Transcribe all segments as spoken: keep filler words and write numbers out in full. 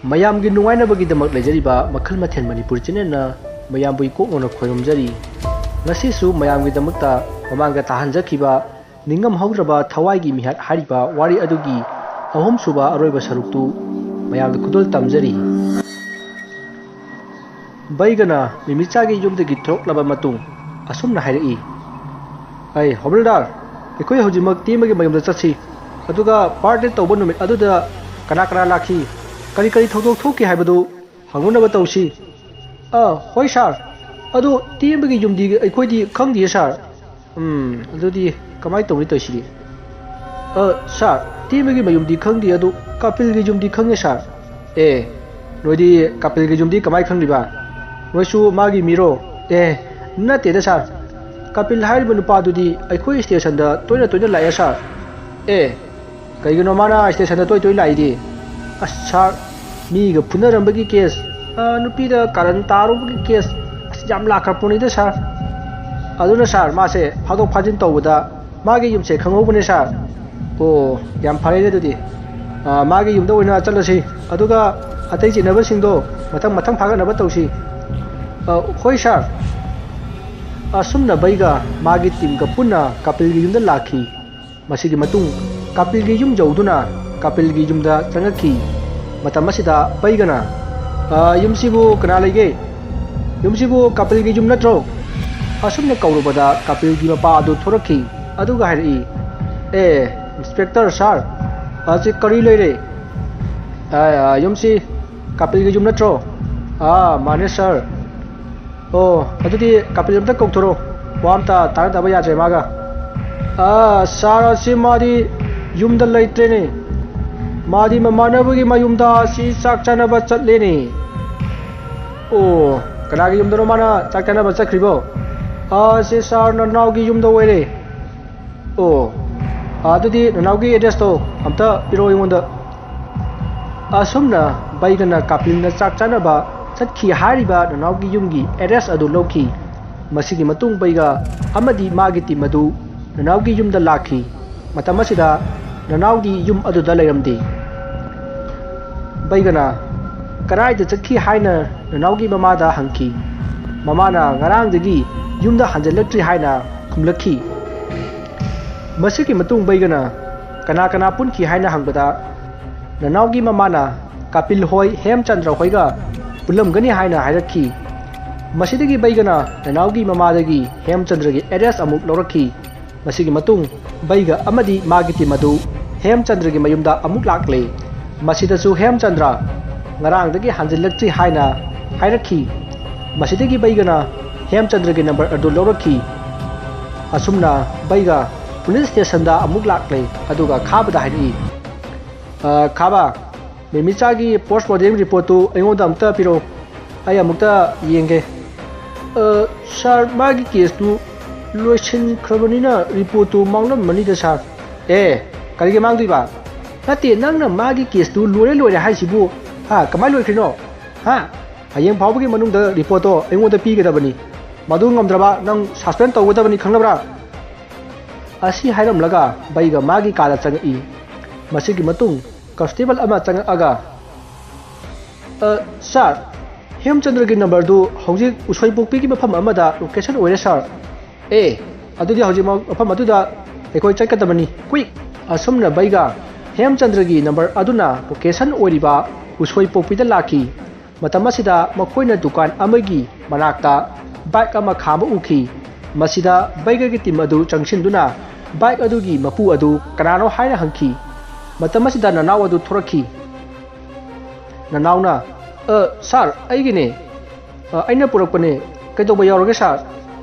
ꯃꯌꯥꯝꯒꯤ ꯅꯨꯡꯉꯥꯏꯅꯕꯒꯤꯗꯃꯛ ꯂꯩꯖꯔꯤꯕ ꯃꯈꯜ ꯃꯊꯦꯜ ꯃꯅꯤꯄꯨꯔ ꯆꯦꯅꯦꯜꯅ ꯃꯌꯥꯝꯕꯨ ꯏꯀꯣꯛꯅꯧꯅ ꯈꯣꯏꯔꯨꯝꯖꯔꯤ꯫ ꯉꯁꯤꯁꯨ ꯃꯌꯥꯝꯒꯤꯗꯃꯛꯇ ꯃꯃꯥꯡꯗ ꯇꯥꯍꯟꯖꯈꯤꯕ ꯅꯤꯡꯉꯝꯍꯧꯗ꯭ꯔꯕ ꯊꯋꯥꯏꯒꯤ ꯃꯤꯍꯥꯠ ꯍꯥꯏꯔꯤꯕ ꯋꯥꯔꯤ ꯑꯗꯨꯒꯤ ꯑꯍꯨꯝꯁꯨꯕ ꯑꯔꯣꯏꯕ ꯁꯔꯨꯛꯇꯨ ꯃꯌꯥꯝꯗ ꯈꯨꯗꯣꯜ ꯇꯝꯖꯔꯤ꯫ ꯕꯩꯒꯅ ꯃꯤꯃꯤꯆꯥꯒꯤ ꯌꯨꯝꯗꯒꯤ ꯊꯣꯛꯂꯛꯂꯕ ꯃꯇꯨꯡ ꯑꯁꯨꯝꯅ ꯍꯥꯏꯔꯛꯏ, "ꯑꯩ ꯍꯣꯕꯜꯗꯥꯔ, ꯑꯩꯈꯣꯏ ꯍꯧꯖꯤꯛꯃꯛ ꯇꯦꯝꯕꯒꯤ ꯃꯌꯨꯝꯗ ꯆꯠꯁꯤ, ꯑꯗꯨꯒ ꯕꯥꯔꯗꯦ ꯇꯧꯕ ꯅꯨꯃꯤꯠ ꯑꯗꯨꯗ ꯀꯅꯥ ꯀꯅꯥ ꯂꯥꯛꯈꯤ, ꯀꯔꯤ ꯀꯔꯤ ꯊꯧꯗꯣꯛ ꯊꯣꯛꯈꯤ ꯍꯥꯏꯕꯗꯨ ꯍꯪꯅꯅꯕ ꯇꯧꯁꯤ꯫" "ꯑ, ꯍꯣꯏ ꯁꯥꯔ, ꯑꯗꯨ ꯇꯦꯝꯕꯒꯤ ꯌꯨꯝꯗꯤ ꯑꯩꯈꯣꯏꯗꯤ ꯈꯪꯗꯤꯌꯦ ꯁꯥꯔ꯫" "ꯎꯝ, ꯑꯗꯨꯗꯤ ꯀꯃꯥꯏꯅ ꯇꯧꯅꯤ ꯇꯧꯔꯤꯁꯤꯗꯤ?" "ꯑ, ꯁꯥꯔ, ꯇꯦꯝꯕꯒꯤ ꯃꯌꯨꯝꯗꯤ ꯈꯪꯗꯦ, ꯑꯗꯨ ꯀꯥꯄꯤꯜꯒꯤ ꯌꯨꯝꯗꯤ ꯈꯪꯉꯦ ꯁꯥꯔ꯫" "ꯑꯦ, ꯅꯣꯏꯗꯤ ꯀꯥꯄꯤꯜꯒꯤ ꯌꯨꯝꯗꯤ ꯀꯃꯥꯏꯅ ꯈꯪꯂꯤꯕ? ꯅꯣꯏꯁꯨ ꯃꯥꯒꯤ ꯃꯤꯔꯣ?" "ꯑꯦ, ꯅꯠꯇꯦꯗ ꯁꯥꯔ, ꯀꯥꯄꯤꯜ ꯍꯥꯏꯔꯤꯕ ꯅꯨꯄꯥꯗꯨꯗꯤ ꯑꯩꯈꯣꯏ ꯁ꯭ꯇꯦꯁꯟꯗ ꯇꯣꯏꯅ ꯇꯣꯏꯅ ꯂꯥꯛꯑꯦ ꯁꯥꯔ꯫" "ꯑꯦ, ꯀꯩꯒꯤꯅꯣ ꯃꯥꯅ ꯁ꯭ꯇꯦꯁꯟꯗ ꯇꯣꯏ ꯇꯣꯏ ꯂꯥꯛꯏꯗꯤ?" "ꯑꯁ ꯁꯥꯔ, ꯃꯤꯒ ꯐꯨꯅꯔꯝꯕꯒꯤ ꯀꯦꯁ, ꯑ, ꯅꯨꯄꯤꯗ ꯀꯥꯔꯟ ꯇꯥꯔꯨꯕꯒꯤ ꯀꯦꯁ, ꯑꯁ ꯌꯥꯝ ꯂꯥꯛꯈ꯭ꯔ ꯄꯣꯠꯅꯤꯗ ꯁꯥꯔ꯫ ꯑꯗꯨꯅ ꯁꯥꯔ, ꯃꯥꯁꯦ ꯐꯥꯗꯣꯛ ꯐꯥꯖꯤꯟ ꯇꯧꯕꯗ ꯃꯥꯒꯤ ꯌꯨꯝꯁꯦ ꯈꯪꯍꯧꯕꯅꯦ ꯁꯥꯔ꯫" "ꯑꯣ, ꯌꯥꯝ ꯐꯔꯦꯅꯦ ꯑꯗꯨꯗꯤ꯫ ꯑ, ꯃꯥꯒꯤ ꯌꯨꯝꯗ ꯑꯣꯏꯅ ꯆꯠꯂꯁꯤ, ꯑꯗꯨꯒ ꯑꯇꯩ ꯆꯤꯠꯅꯕꯁꯤꯡꯗꯣ ꯃꯊꯪ ꯃꯊꯪ ꯐꯥꯒꯠꯅꯕ ꯇꯧꯁꯤ꯫" "ꯑ, ꯍꯣꯏ ꯁꯥꯔ꯫" ꯑꯁꯨꯝꯅ ꯕꯩꯒ ꯃꯥꯒꯤ ꯇꯤꯝꯒ ꯄꯨꯟꯅ ꯀꯥꯄꯤꯜꯒꯤ ꯌꯨꯝꯗ ꯂꯥꯛꯈꯤ꯫ ꯃꯁꯤꯒꯤ ꯃꯇꯨꯡ ꯀꯥꯄꯤꯜꯒꯤ ꯌꯨꯝ ꯌꯧꯗꯨꯅ ꯀꯥꯄꯤꯜꯒꯤ ꯌꯨꯝꯗ ꯆꯪꯉꯛꯈꯤ꯫ ꯃꯇꯝ ꯑꯁꯤꯗ ꯕꯩꯒꯅ, "ꯑ, ꯌꯨꯝꯁꯤꯕꯨ ꯀꯅꯥ ꯂꯩꯒꯦ? ꯌꯨꯝꯁꯤꯕꯨ ꯀꯥꯄꯤꯜꯒꯤ ꯌꯨꯝ ꯅꯠꯇ꯭ꯔꯣ?" ꯑꯁꯨꯝꯅ ꯀꯧꯔꯨꯕꯗ ꯀꯥꯄꯤꯜꯒꯤ ꯃꯄꯥ ꯑꯗꯨ ꯊꯣꯔꯛꯈꯤ꯫ ꯑꯗꯨꯒ ꯍꯥꯏꯔꯛꯏ, "ꯑꯦ, ꯏꯟꯁꯄꯦꯛꯇꯔ ꯁꯥꯔ, ꯑꯁꯤ ꯀꯔꯤ ꯂꯩꯔꯦ? ꯑ, ꯑ, ꯌꯨꯝꯁꯤ ꯀꯥꯄꯤꯜꯒꯤ ꯌꯨꯝ ꯅꯠꯇ꯭ꯔꯣ?" "ꯑꯥ, ꯃꯥꯅꯦ ꯁꯥꯔ꯫" "ꯑꯣ, ꯑꯗꯨꯗꯤ ꯀꯥꯄꯤꯜ ꯑꯝꯇ ꯀꯧꯊꯣꯔꯛꯑꯣ, ꯋꯥ ꯑꯝꯇ ꯇꯥꯟꯅꯗꯕ ꯌꯥꯗ꯭ꯔꯦ ꯃꯥꯒ꯫" "ꯑꯥ, ꯁꯥꯔ, ꯑꯁꯤ ꯃꯥꯗꯤ ꯌꯨꯝꯗ ꯂꯩꯇ꯭ꯔꯦꯅꯦ, ꯃꯥꯗꯤ ꯃꯃꯥꯟꯅꯕꯒꯤ ꯃꯌꯨꯝꯗ ꯑꯁꯤ ꯆꯥꯛ ꯆꯥꯅꯕ ꯆꯠꯂꯦꯅꯦ꯫" "ꯑꯣ, ꯀꯅꯥꯒꯤ ꯌꯨꯝꯗꯅꯣ ꯃꯥꯅ ꯆꯥꯛ ꯆꯥꯅꯕ ꯆꯠꯈ꯭ꯔꯤꯕꯣ?" "ꯑꯥ, ꯁꯤ ꯁꯥꯔ ꯅꯅꯥꯎꯒꯤ ꯌꯨꯝꯗ ꯑꯣꯏꯔꯦ꯫" "ꯑꯣ, ꯑꯗꯨꯗꯤ ꯅꯅꯥꯎꯒꯤ ꯑꯦꯗ꯭ꯔꯦꯁꯇꯣ ꯑꯝꯇ ꯄꯤꯔꯛꯑꯣ ꯑꯩꯉꯣꯟꯗ꯫" ꯑꯁꯨꯝꯅ ꯕꯩꯒꯅ ꯀꯥꯄꯤꯜꯅ ꯆꯥꯛ ꯆꯥꯅꯕ ꯆꯠꯈꯤ ꯍꯥꯏꯔꯤꯕ ꯅꯅꯥꯎꯒꯤ ꯌꯨꯝꯒꯤ ꯑꯦꯗ꯭ꯔꯦꯁ ꯑꯗꯨ ꯂꯧꯈꯤ꯫ ꯃꯁꯤꯒꯤ ꯃꯇꯨꯡ ꯕꯩꯒ ꯑꯃꯗꯤ ꯃꯥꯒꯤ ꯇꯤꯝ ꯑꯗꯨ ꯅꯅꯥꯎꯒꯤ ꯌꯨꯝꯗ ꯂꯥꯛꯈꯤ꯫ ꯃꯇꯝ ꯑꯁꯤꯗ ꯅꯅꯥꯎꯗꯤ ꯌꯨꯝ ꯑꯗꯨꯗ ꯂꯩꯔꯝꯗꯦ꯫ ꯕꯩꯒꯅ, "ꯀꯗꯥꯏꯗ ꯆꯠꯈꯤ?" ꯍꯥꯏꯅ ꯅꯅꯥꯎꯒꯤ ꯃꯃꯥꯗ ꯍꯪꯈꯤ꯫ ꯃꯃꯥꯅ, "ꯉꯔꯥꯡꯗꯒꯤ ꯌꯨꯝꯗ ꯍꯟꯖꯤꯜꯂꯛꯇ꯭ꯔꯤ" ꯍꯥꯏꯅ ꯈꯨꯝꯂꯛꯈꯤ꯫ ꯃꯁꯤꯒꯤ ꯃꯇꯨꯡ ꯕꯩꯒꯅ ꯀꯅꯥ ꯀꯅꯥ ꯄꯨꯟꯈꯤ ꯍꯥꯏꯅ ꯍꯪꯕꯗ, ꯅꯅꯥꯎꯒꯤ ꯃꯃꯥꯅ ꯀꯥꯄꯤꯜ ꯍꯣꯏ, ꯍꯦꯝꯆꯟꯗ꯭ꯔ ꯍꯣꯏꯒ ꯄꯨꯜꯂꯝꯒꯅꯤ ꯍꯥꯏꯅ ꯍꯥꯏꯔꯛꯈꯤ꯫ ꯃꯁꯤꯗꯒꯤ ꯕꯩꯒꯅ ꯅꯅꯥꯎꯒꯤ ꯃꯃꯥꯗꯒꯤ ꯍꯦꯝꯆꯟꯗ꯭ꯔꯒꯤ address ꯑꯃꯨꯛ ꯂꯧꯔꯛꯈꯤ꯫ ꯃꯁꯤꯒꯤ ꯃꯇꯨꯡ ꯕꯩꯒ ꯑꯃꯗꯤ ꯃꯥꯒꯤ team ꯑꯗꯨ ꯍꯦꯝꯆꯟꯗ꯭ꯔꯒꯤ ꯃꯌꯨꯝꯗ ꯑꯃꯨꯛ ꯂꯥꯛꯂꯦ꯫ ꯃꯁꯤꯗꯁꯨ ꯍꯦꯝꯆꯟꯗ꯭ꯔ ꯉꯔꯥꯡꯗꯒꯤ ꯍꯟꯖꯤꯜꯂꯛꯇ꯭ꯔꯤ ꯍꯥꯏꯅ ꯍꯥꯏꯔꯛꯈꯤ꯫ ꯃꯁꯤꯗꯒꯤ ꯕꯩꯒꯅ ꯍꯦꯝꯆꯟꯗ꯭ꯔꯒꯤ number ꯑꯗꯨ ꯂꯧꯔꯛꯈꯤ꯫ ꯑꯁꯨꯝꯅ ꯕꯩꯒ police stationꯗ ꯑꯃꯨꯛ ꯂꯥꯛꯂꯦ, ꯑꯗꯨꯒ ꯈꯥꯕꯗ ꯍꯥꯏꯔꯛꯏ, "ꯑ, ꯈꯥꯕ, ꯃꯤꯃꯤꯆꯥꯒꯤ post mortem reportꯇꯨ ꯑꯩꯉꯣꯟꯗ ꯑꯃꯨꯛꯇ ꯄꯤꯔꯛꯎ, ꯑꯩ ꯑꯃꯨꯛꯇ ꯌꯦꯡꯒꯦ꯫" "ꯑ, sir, ꯃꯥꯒꯤ caseꯇꯨ ꯂꯣꯏꯁꯤꯟꯈ꯭ꯔꯕꯅꯤꯅ reportꯇꯨ ꯃꯥꯡꯂꯝꯃꯅꯤꯗ sir꯫" "ꯑꯦ, ꯀꯔꯤꯒꯤ ꯃꯥꯡꯗꯣꯏꯕ? ꯅꯠꯇꯦ, ꯅꯪꯅ ꯃꯥꯒꯤ caseꯇꯨ ꯂꯣꯏꯔꯦ ꯂꯣꯏꯔꯦ ꯍꯥꯏꯁꯤꯕꯨ, ꯍꯥ, ꯀꯃꯥꯏꯅ ꯂꯣꯏꯈ꯭ꯔꯤꯅꯣ? ꯍꯥ? ꯍꯌꯦꯡ ꯐꯥꯎꯕꯒꯤ ꯃꯅꯨꯡꯗ reportꯇꯣ ꯑꯩꯉꯣꯟꯗ ꯄꯤꯒꯗꯕꯅꯤ꯫ ꯃꯗꯨ ꯉꯝꯗ꯭ꯔꯕ ꯅꯪ suspend ꯇꯧꯒꯗꯕꯅꯤ, ꯈꯪꯂꯕ꯭ꯔꯥ?" ꯑꯁꯤ ꯍꯥꯏꯔꯝꯂꯒ ꯕꯩꯒ ꯃꯥꯒꯤ ꯀꯥꯗ ꯆꯪꯉꯛꯏ꯫ ꯃꯁꯤꯒꯤ ꯃꯇꯨꯡ constable ꯑꯃ ꯆꯪꯉꯛꯑꯒ, "ꯑ, sir, ꯍꯦꯝꯆꯟꯗ꯭ꯔꯒꯤ numberꯗꯨ ꯍꯧꯖꯤꯛ ꯎꯁꯣꯏꯄꯣꯛꯄꯤꯒꯤ ꯃꯐꯝ ꯑꯃꯗ location ꯑꯣꯏꯔꯦ sir꯫" "ꯑꯦ, ꯑꯗꯨꯗꯤ ꯍꯧꯖꯤꯛꯃꯛ ꯃꯐꯝ ꯑꯗꯨꯗ ꯑꯩꯈꯣꯏ ꯆꯠꯀꯗꯕꯅꯤ, quick!" ꯑꯁꯨꯝꯅ ꯕꯩꯒ ꯍꯦꯝꯆꯟꯗ꯭ꯔꯒꯤ number ꯑꯗꯨꯅ location ꯑꯣꯏꯔꯤꯕ ꯎꯁꯣꯏꯄꯣꯛꯄꯤꯗ ꯂꯥꯛꯈꯤ꯫ ꯃꯇꯝ ꯑꯁꯤꯗ ꯃꯈꯣꯏꯅ ꯗꯨꯀꯥꯟ ꯑꯃꯒꯤ ꯃꯅꯥꯛꯇ bike ꯑꯃ ꯈꯥꯝꯕ ꯎꯈꯤ꯫ ꯃꯁꯤꯗ ꯕꯩꯒꯒꯤ team ꯑꯗꯨ ꯆꯪꯁꯤꯟꯗꯨꯅ bike ꯑꯗꯨꯒꯤ ꯃꯄꯨ ꯑꯗꯨ ꯀꯅꯥꯅꯣ ꯍꯥꯏꯅ ꯍꯪꯈꯤ꯫ ꯃꯇꯝ ꯑꯁꯤꯗ ꯅꯅꯥꯎ ꯑꯗꯨ ꯊꯣꯔꯛꯈꯤ꯫ ꯅꯅꯥꯎꯅ, "ꯑ, sir, ꯑꯩꯒꯤꯅꯦ꯫ ꯑ, ꯑꯩꯅ ꯄꯨꯔꯛꯄꯅꯦ꯫ ꯀꯩꯗꯧꯕ ꯌꯥꯎꯔꯒꯦ sir?"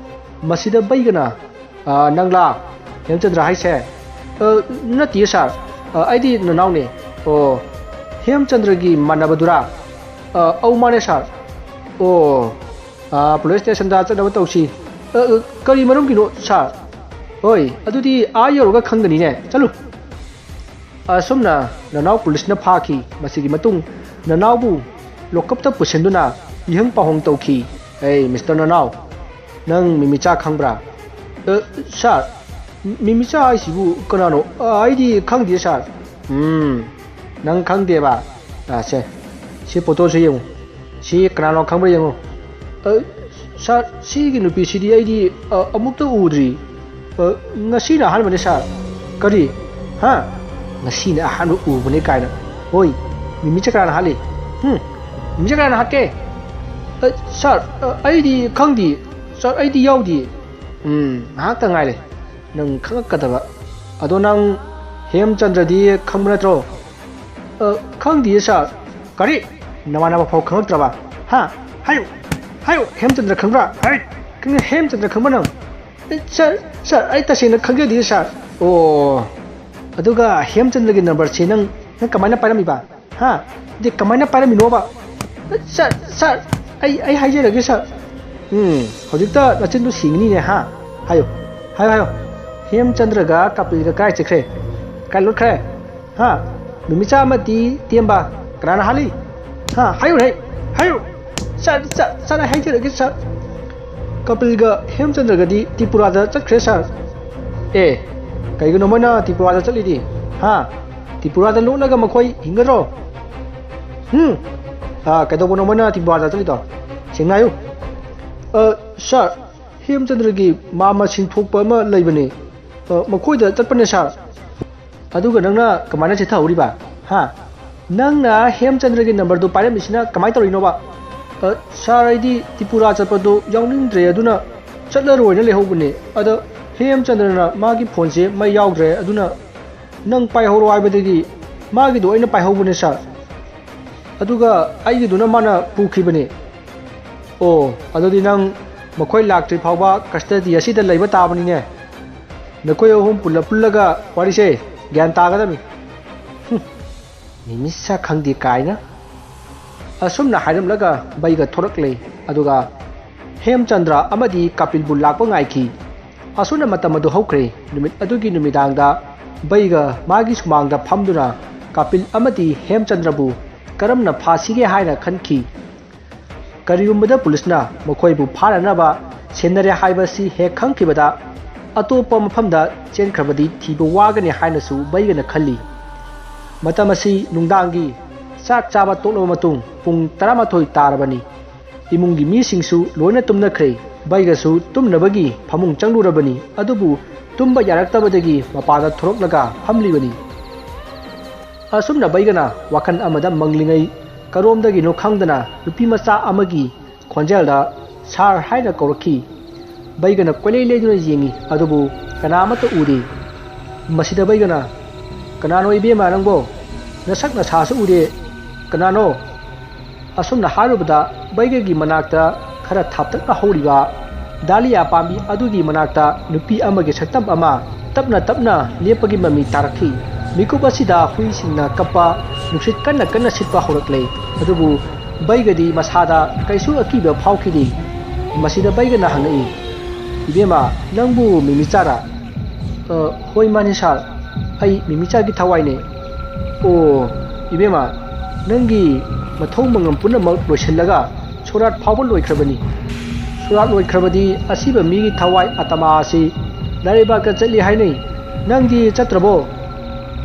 ꯃꯁꯤꯗ ꯕꯩꯒꯅ, "ꯑ, ꯅꯪꯂꯥ ꯍꯦꯝꯆꯟꯗ꯭ꯔ ꯍꯥꯏꯁꯦ?" "ꯑ, ꯅꯠꯇꯤꯌꯦ sir꯫ ꯑ, ꯑꯩꯗꯤ ꯅꯅꯥꯎꯅꯦ꯫" "ꯑꯣ, ꯍꯦꯝꯆꯟꯗ꯭ꯔꯒꯤ ꯃꯥꯟꯅꯕꯗꯨꯔꯥ?" "ꯑ, ꯑꯧ, ꯃꯥꯅꯦ sir꯫" "ꯑꯣ, ꯑ, police stationꯗ ꯆꯠꯅꯕ ꯇꯧꯁꯤ꯫" "ꯑ, ꯑ, ꯀꯔꯤ ꯃꯔꯝꯒꯤꯅꯣ sir?" "ꯍꯣꯏ, ꯑꯗꯨꯗꯤ ꯑꯥ ꯌꯧꯔꯒ ꯈꯪꯒꯅꯤꯅꯦ꯫ ꯆꯠꯂꯨ꯫" ꯑꯁꯨꯝꯅ ꯅꯅꯥꯎ policeꯅ ꯐꯥꯈꯤ꯫ ꯃꯁꯤꯒꯤ ꯃꯇꯨꯡ ꯅꯅꯥꯎꯕꯨ lockupꯇ ꯄꯨꯁꯤꯟꯗꯨꯅ ꯏꯍꯪ ꯄꯥꯎꯍꯪ ꯇꯧꯈꯤ꯫ "ꯑꯩ, Mister ꯅꯅꯥꯎ, ꯅꯪ ꯃꯤꯃꯤꯆꯥ ꯈꯪꯕ꯭ꯔꯥ?" "ꯑ, sir, ꯃꯤꯃꯤꯆꯥ ꯍꯥꯏꯁꯤꯕꯨ ꯀꯅꯥꯅꯣ? ꯑ, ꯑꯩꯗꯤ ꯈꯪꯗꯦ sir꯫" "ꯎꯝ, ꯅꯪ ꯈꯪꯗꯦꯕ? ꯑ, ꯁꯦ, ꯁꯤ ꯐꯣꯇꯣꯁꯤ ꯌꯦꯡꯉꯨ꯫ ꯁꯤ ꯀꯅꯥꯅꯣ ꯈꯪꯕ꯭ꯔꯥ ꯌꯦꯡꯉꯨ꯫ ꯑ, ꯁꯥꯔ, ꯁꯤꯒꯤ ꯅꯨꯄꯤꯁꯤꯗꯤ ꯑꯩꯗꯤ, ꯑ, ꯑꯃꯨꯛꯇ ꯎꯗ꯭ꯔꯤ꯫ ꯑ, ꯉꯁꯤꯅ ꯑꯍꯥꯟꯕꯅꯤ ꯁꯥꯔ꯫ ꯀꯔꯤ? ꯍꯥ? ꯉꯁꯤꯅ ꯑꯍꯥꯟꯕ ꯎꯕꯅꯤ ꯀꯥꯏꯅ꯫ ꯍꯣꯏ, ꯃꯤꯃꯤꯁꯦ ꯀꯅꯥꯅ ꯍꯥꯠꯂꯤ? ꯍꯨꯝ? ꯃꯤꯃꯤꯁꯦ ꯀꯅꯥꯅ ꯍꯥꯠꯀꯦ? ꯑ, ꯁꯥꯔ, ꯑ, ꯑꯩꯗꯤ ꯈꯪꯗꯦ꯫ ꯁꯥꯔ, ꯑꯩꯗꯤ ꯌꯥꯎꯗꯦ꯫ ꯎꯝ, ꯉꯥꯏꯍꯥꯛꯇ ꯉꯥꯏꯔꯦ ꯅꯪ ꯈꯪꯉꯛꯀꯗꯕ꯫ ꯑꯗꯣ ꯅꯪ ꯍꯦꯝꯆꯟꯗ꯭ꯔꯗꯤ ꯈꯪꯕ ꯅꯠꯇ꯭ꯔꯣ? ꯑ, ꯈꯪꯗꯤꯌꯦ ꯁꯥꯔ꯫ ꯀꯔꯤ? ꯅꯃꯥꯟꯅꯕ ꯐꯥꯎ ꯈꯪꯉꯛꯇ꯭ꯔꯕ? ꯍꯥ? ꯍꯥꯏꯌꯨ, ꯍꯥꯏꯌꯨ, ꯍꯦꯝꯆꯟꯗ꯭ꯔ ꯈꯪꯕ꯭ꯔꯥ? ꯍꯥꯏ, ꯈꯪꯉꯦ, ꯍꯦꯝꯆꯟꯗ꯭ꯔ ꯈꯪꯕ꯭ꯔꯥ ꯅꯪ? ꯑꯦ, ꯁꯥꯔ, ꯁꯥꯔ, ꯑꯩ ꯇꯁꯦꯡꯅ ꯈꯪꯖꯗꯤꯌꯦ ꯁꯥꯔ꯫ ꯑꯣ, ꯑꯗꯨꯒ ꯍꯦꯝꯆꯟꯗ꯭ꯔꯒꯤ ꯅꯝꯕꯔꯁꯤ ꯅꯪ, ꯅꯪ ꯀꯃꯥꯏꯅ ꯄꯥꯏꯔꯝꯃꯤꯕ? ꯍꯥ? ꯑꯗꯨꯗꯤ ꯀꯃꯥꯏꯅ ꯄꯥꯏꯔꯝꯃꯤꯅꯣꯕ? ꯁꯥꯔ, ꯁꯥꯔ, ꯑꯩ, ꯑꯩ ꯍꯥꯏꯖꯔꯒꯦ ꯁꯥꯔ꯫ ꯎꯝ, ꯍꯧꯖꯤꯛꯇ ꯅꯆꯤꯟꯗꯨ ꯁꯦꯡꯉꯤꯅꯤꯅꯦ ꯍꯥ? ꯍꯥꯏꯌꯨ, ꯍꯥꯏꯌꯨ, ꯍꯥꯏꯌꯨ꯫ ꯍꯦꯝꯆꯟꯗ꯭ꯔꯒ ꯀꯥꯄꯤꯜꯒ ꯀꯥꯏ ꯆꯠꯈ꯭ꯔꯦ? ꯀꯥꯏ ꯂꯣꯠꯈ꯭ꯔꯦ? ꯍꯥ? ꯅꯨꯃꯤꯠ ꯆꯥꯝꯃꯗꯤ ꯇꯦꯝꯕ ꯀꯅꯥꯅ ꯍꯥꯠꯂꯤ? ꯍꯥ? ꯍꯥꯏꯌꯨꯅꯦ, ꯍꯥꯏꯌꯨ꯫ ꯁꯥꯔ, ꯁꯥꯔ, ꯁꯥꯔ, ꯑꯩ ꯍꯥꯏꯖꯔꯒꯦ ꯁꯥꯔ꯫ ꯀꯥꯄꯤꯜꯒ ꯍꯦꯝꯆꯟꯗ꯭ꯔꯒꯗꯤ ꯇ꯭ꯔꯤꯄꯨꯔꯥꯗ ꯆꯠꯈ꯭ꯔꯦ ꯁꯥꯔ꯫ ꯑꯦ, ꯀꯩꯒꯤꯅꯣ ꯃꯣꯏꯅ ꯇ꯭ꯔꯤꯄꯨꯔꯥꯗ ꯆꯠꯂꯤꯗꯤ? ꯍꯥ? ꯇ꯭ꯔꯤꯄꯨꯔꯥꯗ ꯂꯣꯠꯂꯒ ꯃꯈꯣꯏ ꯍꯤꯡꯒꯗ꯭ꯔꯣ? ꯍꯨꯝ? ꯑ, ꯀꯩꯗꯧꯕꯅꯣ ꯃꯣꯏꯅ ꯇ꯭ꯔꯤꯄꯨꯔꯥꯗ ꯆꯠꯂꯤꯗꯣ? ꯁꯦꯡꯅ ꯍꯥꯏꯌꯨ꯫ ꯑ, ꯁꯥꯔ, ꯍꯦꯝꯆꯟꯗ꯭ꯔꯒꯤ ꯃꯥꯝꯃꯁꯤꯡ ꯊꯣꯛꯄ ꯑꯃ ꯂꯩꯕꯅꯦ꯫ ꯑ, ꯃꯈꯣꯏꯗ ꯆꯠꯄꯅꯦ ꯁꯥꯔ꯫ ꯑꯗꯨꯒ ꯅꯪꯅ ꯀꯃꯥꯏꯅ ꯆꯤꯠꯊꯍꯧꯔꯤꯕ? ꯍꯥ? ꯅꯪꯅ ꯍꯦꯝꯆꯟꯗ꯭ꯔꯒꯤ ꯅꯝꯕꯔꯗꯨ ꯄꯥꯏꯔꯝꯃꯤꯁꯤꯅ ꯀꯃꯥꯏꯅ ꯇꯧꯔꯤꯅꯣꯕ? ꯑ, ꯁꯥꯔ, ꯑꯩꯗꯤ ꯇ꯭ꯔꯤꯄꯨꯔꯥ ꯆꯠꯄꯗꯣ ꯌꯥꯎꯅꯤꯡꯗ꯭ꯔꯦ, ꯑꯗꯨꯅ ꯆꯠꯂꯔꯣꯏꯅ ꯂꯩꯍꯧꯕꯅꯦ꯫ ꯑꯗ ꯍꯦꯝꯆꯟꯗ꯭ꯔꯅ ꯃꯥꯒꯤ ꯐꯣꯟꯁꯦ ꯃꯩ ꯌꯥꯎꯗ꯭ꯔꯦ, ꯑꯗꯨꯅ ꯅꯪ ꯄꯥꯏꯍꯧꯔꯣ ꯍꯥꯏꯕꯗꯒꯤ ꯃꯥꯒꯤꯗꯣ ꯑꯩꯅ ꯄꯥꯏꯍꯧꯕꯅꯦ ꯁꯥꯔ꯫ ꯑꯗꯨꯒ ꯑꯩꯒꯤꯗꯨꯅ ꯃꯥꯅ ꯄꯨꯈꯤꯕꯅꯦ꯫ ꯑꯣ, ꯑꯗꯨꯗꯤ ꯅꯪ ꯃꯈꯣꯏ ꯂꯥꯛꯇ꯭ꯔꯤ ꯐꯥꯎꯕ ꯀꯁꯇꯗꯤ ꯑꯁꯤꯗ ꯂꯩꯕ ꯇꯥꯕꯅꯤꯅꯦ꯫ ꯅꯈꯣꯏ ꯑꯍꯨꯝ ꯄꯨꯜꯂꯞ ꯄꯨꯜꯂꯒ ꯋꯥꯔꯤꯁꯦ ꯒ꯭ꯌꯥꯟ ꯇꯥꯒꯗꯕꯅꯤ꯫ ꯍꯨꯝ, ꯃꯤꯃꯤꯁꯥ ꯈꯪꯗꯦ ꯀꯥꯏꯅ꯫ ꯑꯁꯨꯝꯅ ꯍꯥꯏꯔꯝꯂꯒ ꯕꯩꯒ ꯊꯣꯔꯛꯂꯦ꯫ ꯑꯗꯨꯒ ꯍꯦꯝꯆꯟꯗ꯭ꯔ ꯑꯃꯗꯤ ꯀꯥꯄꯤꯜꯕꯨ ꯂꯥꯛꯄ ꯉꯥꯏꯈꯤ꯫ ꯑꯁꯨꯝꯅ ꯃꯇꯝ ꯑꯗꯨ ꯍꯧꯈ꯭ꯔꯦ꯫ ꯅꯨꯃꯤꯠ ꯑꯗꯨꯒꯤ ꯅꯨꯃꯤꯗꯥꯡꯗ ꯕꯩꯒ ꯃꯥꯒꯤ ꯁꯨꯃꯥꯡꯗ ꯐꯝꯗꯨꯅ ꯀꯥꯄꯤꯜ ꯑꯃꯗꯤ ꯍꯦꯝꯆꯟꯗ꯭ꯔꯕꯨ ꯀꯔꯝꯅ ꯐꯥꯁꯤꯒꯦ ꯍꯥꯏꯅ ꯈꯟꯈꯤ꯫ ꯀꯔꯤꯒꯨꯝꯕꯗ ꯄꯨꯂꯤꯁꯅ ꯃꯈꯣꯏꯕꯨ ꯐꯥꯅꯅꯕ ꯁꯦꯟꯅꯔꯦ ꯍꯥꯏꯕꯁꯤ ꯍꯦꯛ ꯈꯪꯈꯤꯕꯗ, ꯑꯇꯣꯞꯄ ꯃꯐꯝꯗ ꯆꯦꯟꯈ꯭ꯔꯕꯗꯤ ꯊꯤꯕ ꯋꯥꯒꯅꯤ ꯍꯥꯏꯅꯁꯨ ꯕꯩꯒꯅ ꯈꯜꯂꯤ꯫ ꯃꯇꯝ ꯑꯁꯤ ꯅꯨꯡꯗꯥꯡꯒꯤ ꯆꯥꯛ ꯆꯥꯕ ꯇꯣꯛꯂꯕ ꯃꯇꯨꯡ ꯄꯨꯡ ꯇꯔꯥꯃꯥꯊꯣꯏ ꯇꯥꯔꯕꯅꯤ꯫ ꯏꯃꯨꯡꯒꯤ ꯃꯤꯁꯤꯡꯁꯨ ꯂꯣꯏꯅ ꯇꯨꯝꯅꯈ꯭ꯔꯦ꯫ ꯕꯩꯒꯁꯨ ꯇꯨꯝꯅꯕꯒꯤ ꯐꯃꯨꯡ ꯆꯪꯂꯨꯔꯕꯅꯤ꯫ ꯑꯗꯨꯕꯨ ꯇꯨꯝꯕ ꯌꯥꯔꯛꯇꯕꯗꯒꯤ ꯃꯄꯥꯟꯗ ꯊꯣꯔꯛꯂꯒ ꯐꯝꯂꯤꯕꯅꯤ꯫ ꯑꯁꯨꯝꯅ ꯕꯩꯒꯅ ꯋꯥꯈꯜ ꯑꯃꯗ ꯃꯪꯂꯤꯉꯩ, ꯀꯔꯣꯝꯗꯒꯤꯅꯣ ꯈꯪꯗꯅ ꯅꯨꯄꯤ ꯃꯆꯥ ꯑꯃꯒꯤ ꯈꯣꯟꯖꯦꯜꯗ "ꯁꯥꯔ" ꯍꯥꯏꯅ ꯀꯧꯔꯛꯈꯤ꯫ ꯕꯩꯒꯅ ꯀꯣꯏꯂꯩ ꯂꯩꯗꯨꯅ ꯌꯦꯡꯉꯤ, ꯑꯗꯨꯕꯨ ꯀꯅꯥ ꯑꯃꯠꯇ ꯎꯗꯦ꯫ ꯃꯁꯤꯗ ꯕꯩꯒꯅ, "ꯀꯅꯥꯅꯣ ꯏꯕꯦꯝꯃ ꯅꯪꯕꯣ? ꯅꯁꯛ ꯅꯁꯥꯁꯨ ꯎꯗꯦ꯫ ꯀꯅꯥꯅꯣ?" ꯑꯁꯨꯝꯅ ꯍꯥꯏꯔꯨꯕꯗ, ꯕꯩꯒꯒꯤ ꯃꯅꯥꯛꯇ ꯈꯔ ꯊꯥꯞꯇꯛꯅ ꯍꯧꯔꯤꯕ ꯗꯥꯂꯤꯌꯥ ꯄꯥꯝꯕꯤ ꯑꯗꯨꯒꯤ ꯃꯅꯥꯛꯇ ꯅꯨꯄꯤ ꯑꯃꯒꯤ ꯁꯛꯇꯝ ꯑꯃ ꯇꯞꯅ ꯇꯞꯅ ꯂꯦꯞꯄꯒꯤ ꯃꯃꯤ ꯇꯥꯔꯛꯈꯤ꯫ ꯃꯤꯀꯨꯞ ꯑꯁꯤꯗ ꯍꯨꯏꯁꯤꯡꯅ ꯀꯞꯄ, ꯅꯨꯡꯁꯤꯠ ꯀꯟꯅ ꯀꯟꯅ ꯁꯤꯠꯄ ꯍꯧꯔꯛꯂꯦ꯫ ꯑꯗꯨꯕꯨ ꯕꯩꯒꯗꯤ ꯃꯁꯥꯗ ꯀꯩꯁꯨ ꯑꯀꯤꯕ ꯐꯥꯎꯈꯤꯗꯦ꯫ ꯃꯁꯤꯗ ꯕꯩꯒꯅ ꯍꯪꯉꯛꯏ, "ꯏꯕꯦꯝꯃ, ꯅꯪꯕꯨ ꯃꯤꯃꯤꯆꯥꯔꯥ?" "ꯑ, ꯍꯣꯏ, ꯃꯥꯅꯤ ꯁꯥꯔ, ꯑꯩ ꯃꯤꯃꯤꯆꯥꯒꯤ ꯊꯋꯥꯏꯅꯦ꯫" "ꯑꯣ, ꯏꯕꯦꯝꯃ, ꯅꯪꯒꯤ ꯃꯊꯧ ꯃꯉꯝ ꯄꯨꯝꯅꯃꯛ ꯂꯣꯏꯁꯤꯜꯂꯒ ꯁꯣꯔꯥꯠ ꯐꯥꯎꯕ ꯂꯣꯏꯈ꯭ꯔꯕꯅꯤ꯫" "ꯁꯣꯔꯥꯠ ꯂꯣꯏꯈ꯭ꯔꯕꯗꯤ ꯑꯁꯤꯕ ꯃꯤꯒꯤ ꯊꯋꯥꯏ ꯑꯇꯃꯥ ꯑꯁꯤ ꯂꯥꯏꯔꯩꯕꯥꯛꯇ ꯆꯠꯂꯤ ꯍꯥꯏꯅꯩ꯫ ꯅꯪꯗꯤ ꯆꯠꯇ꯭ꯔꯕꯣ?"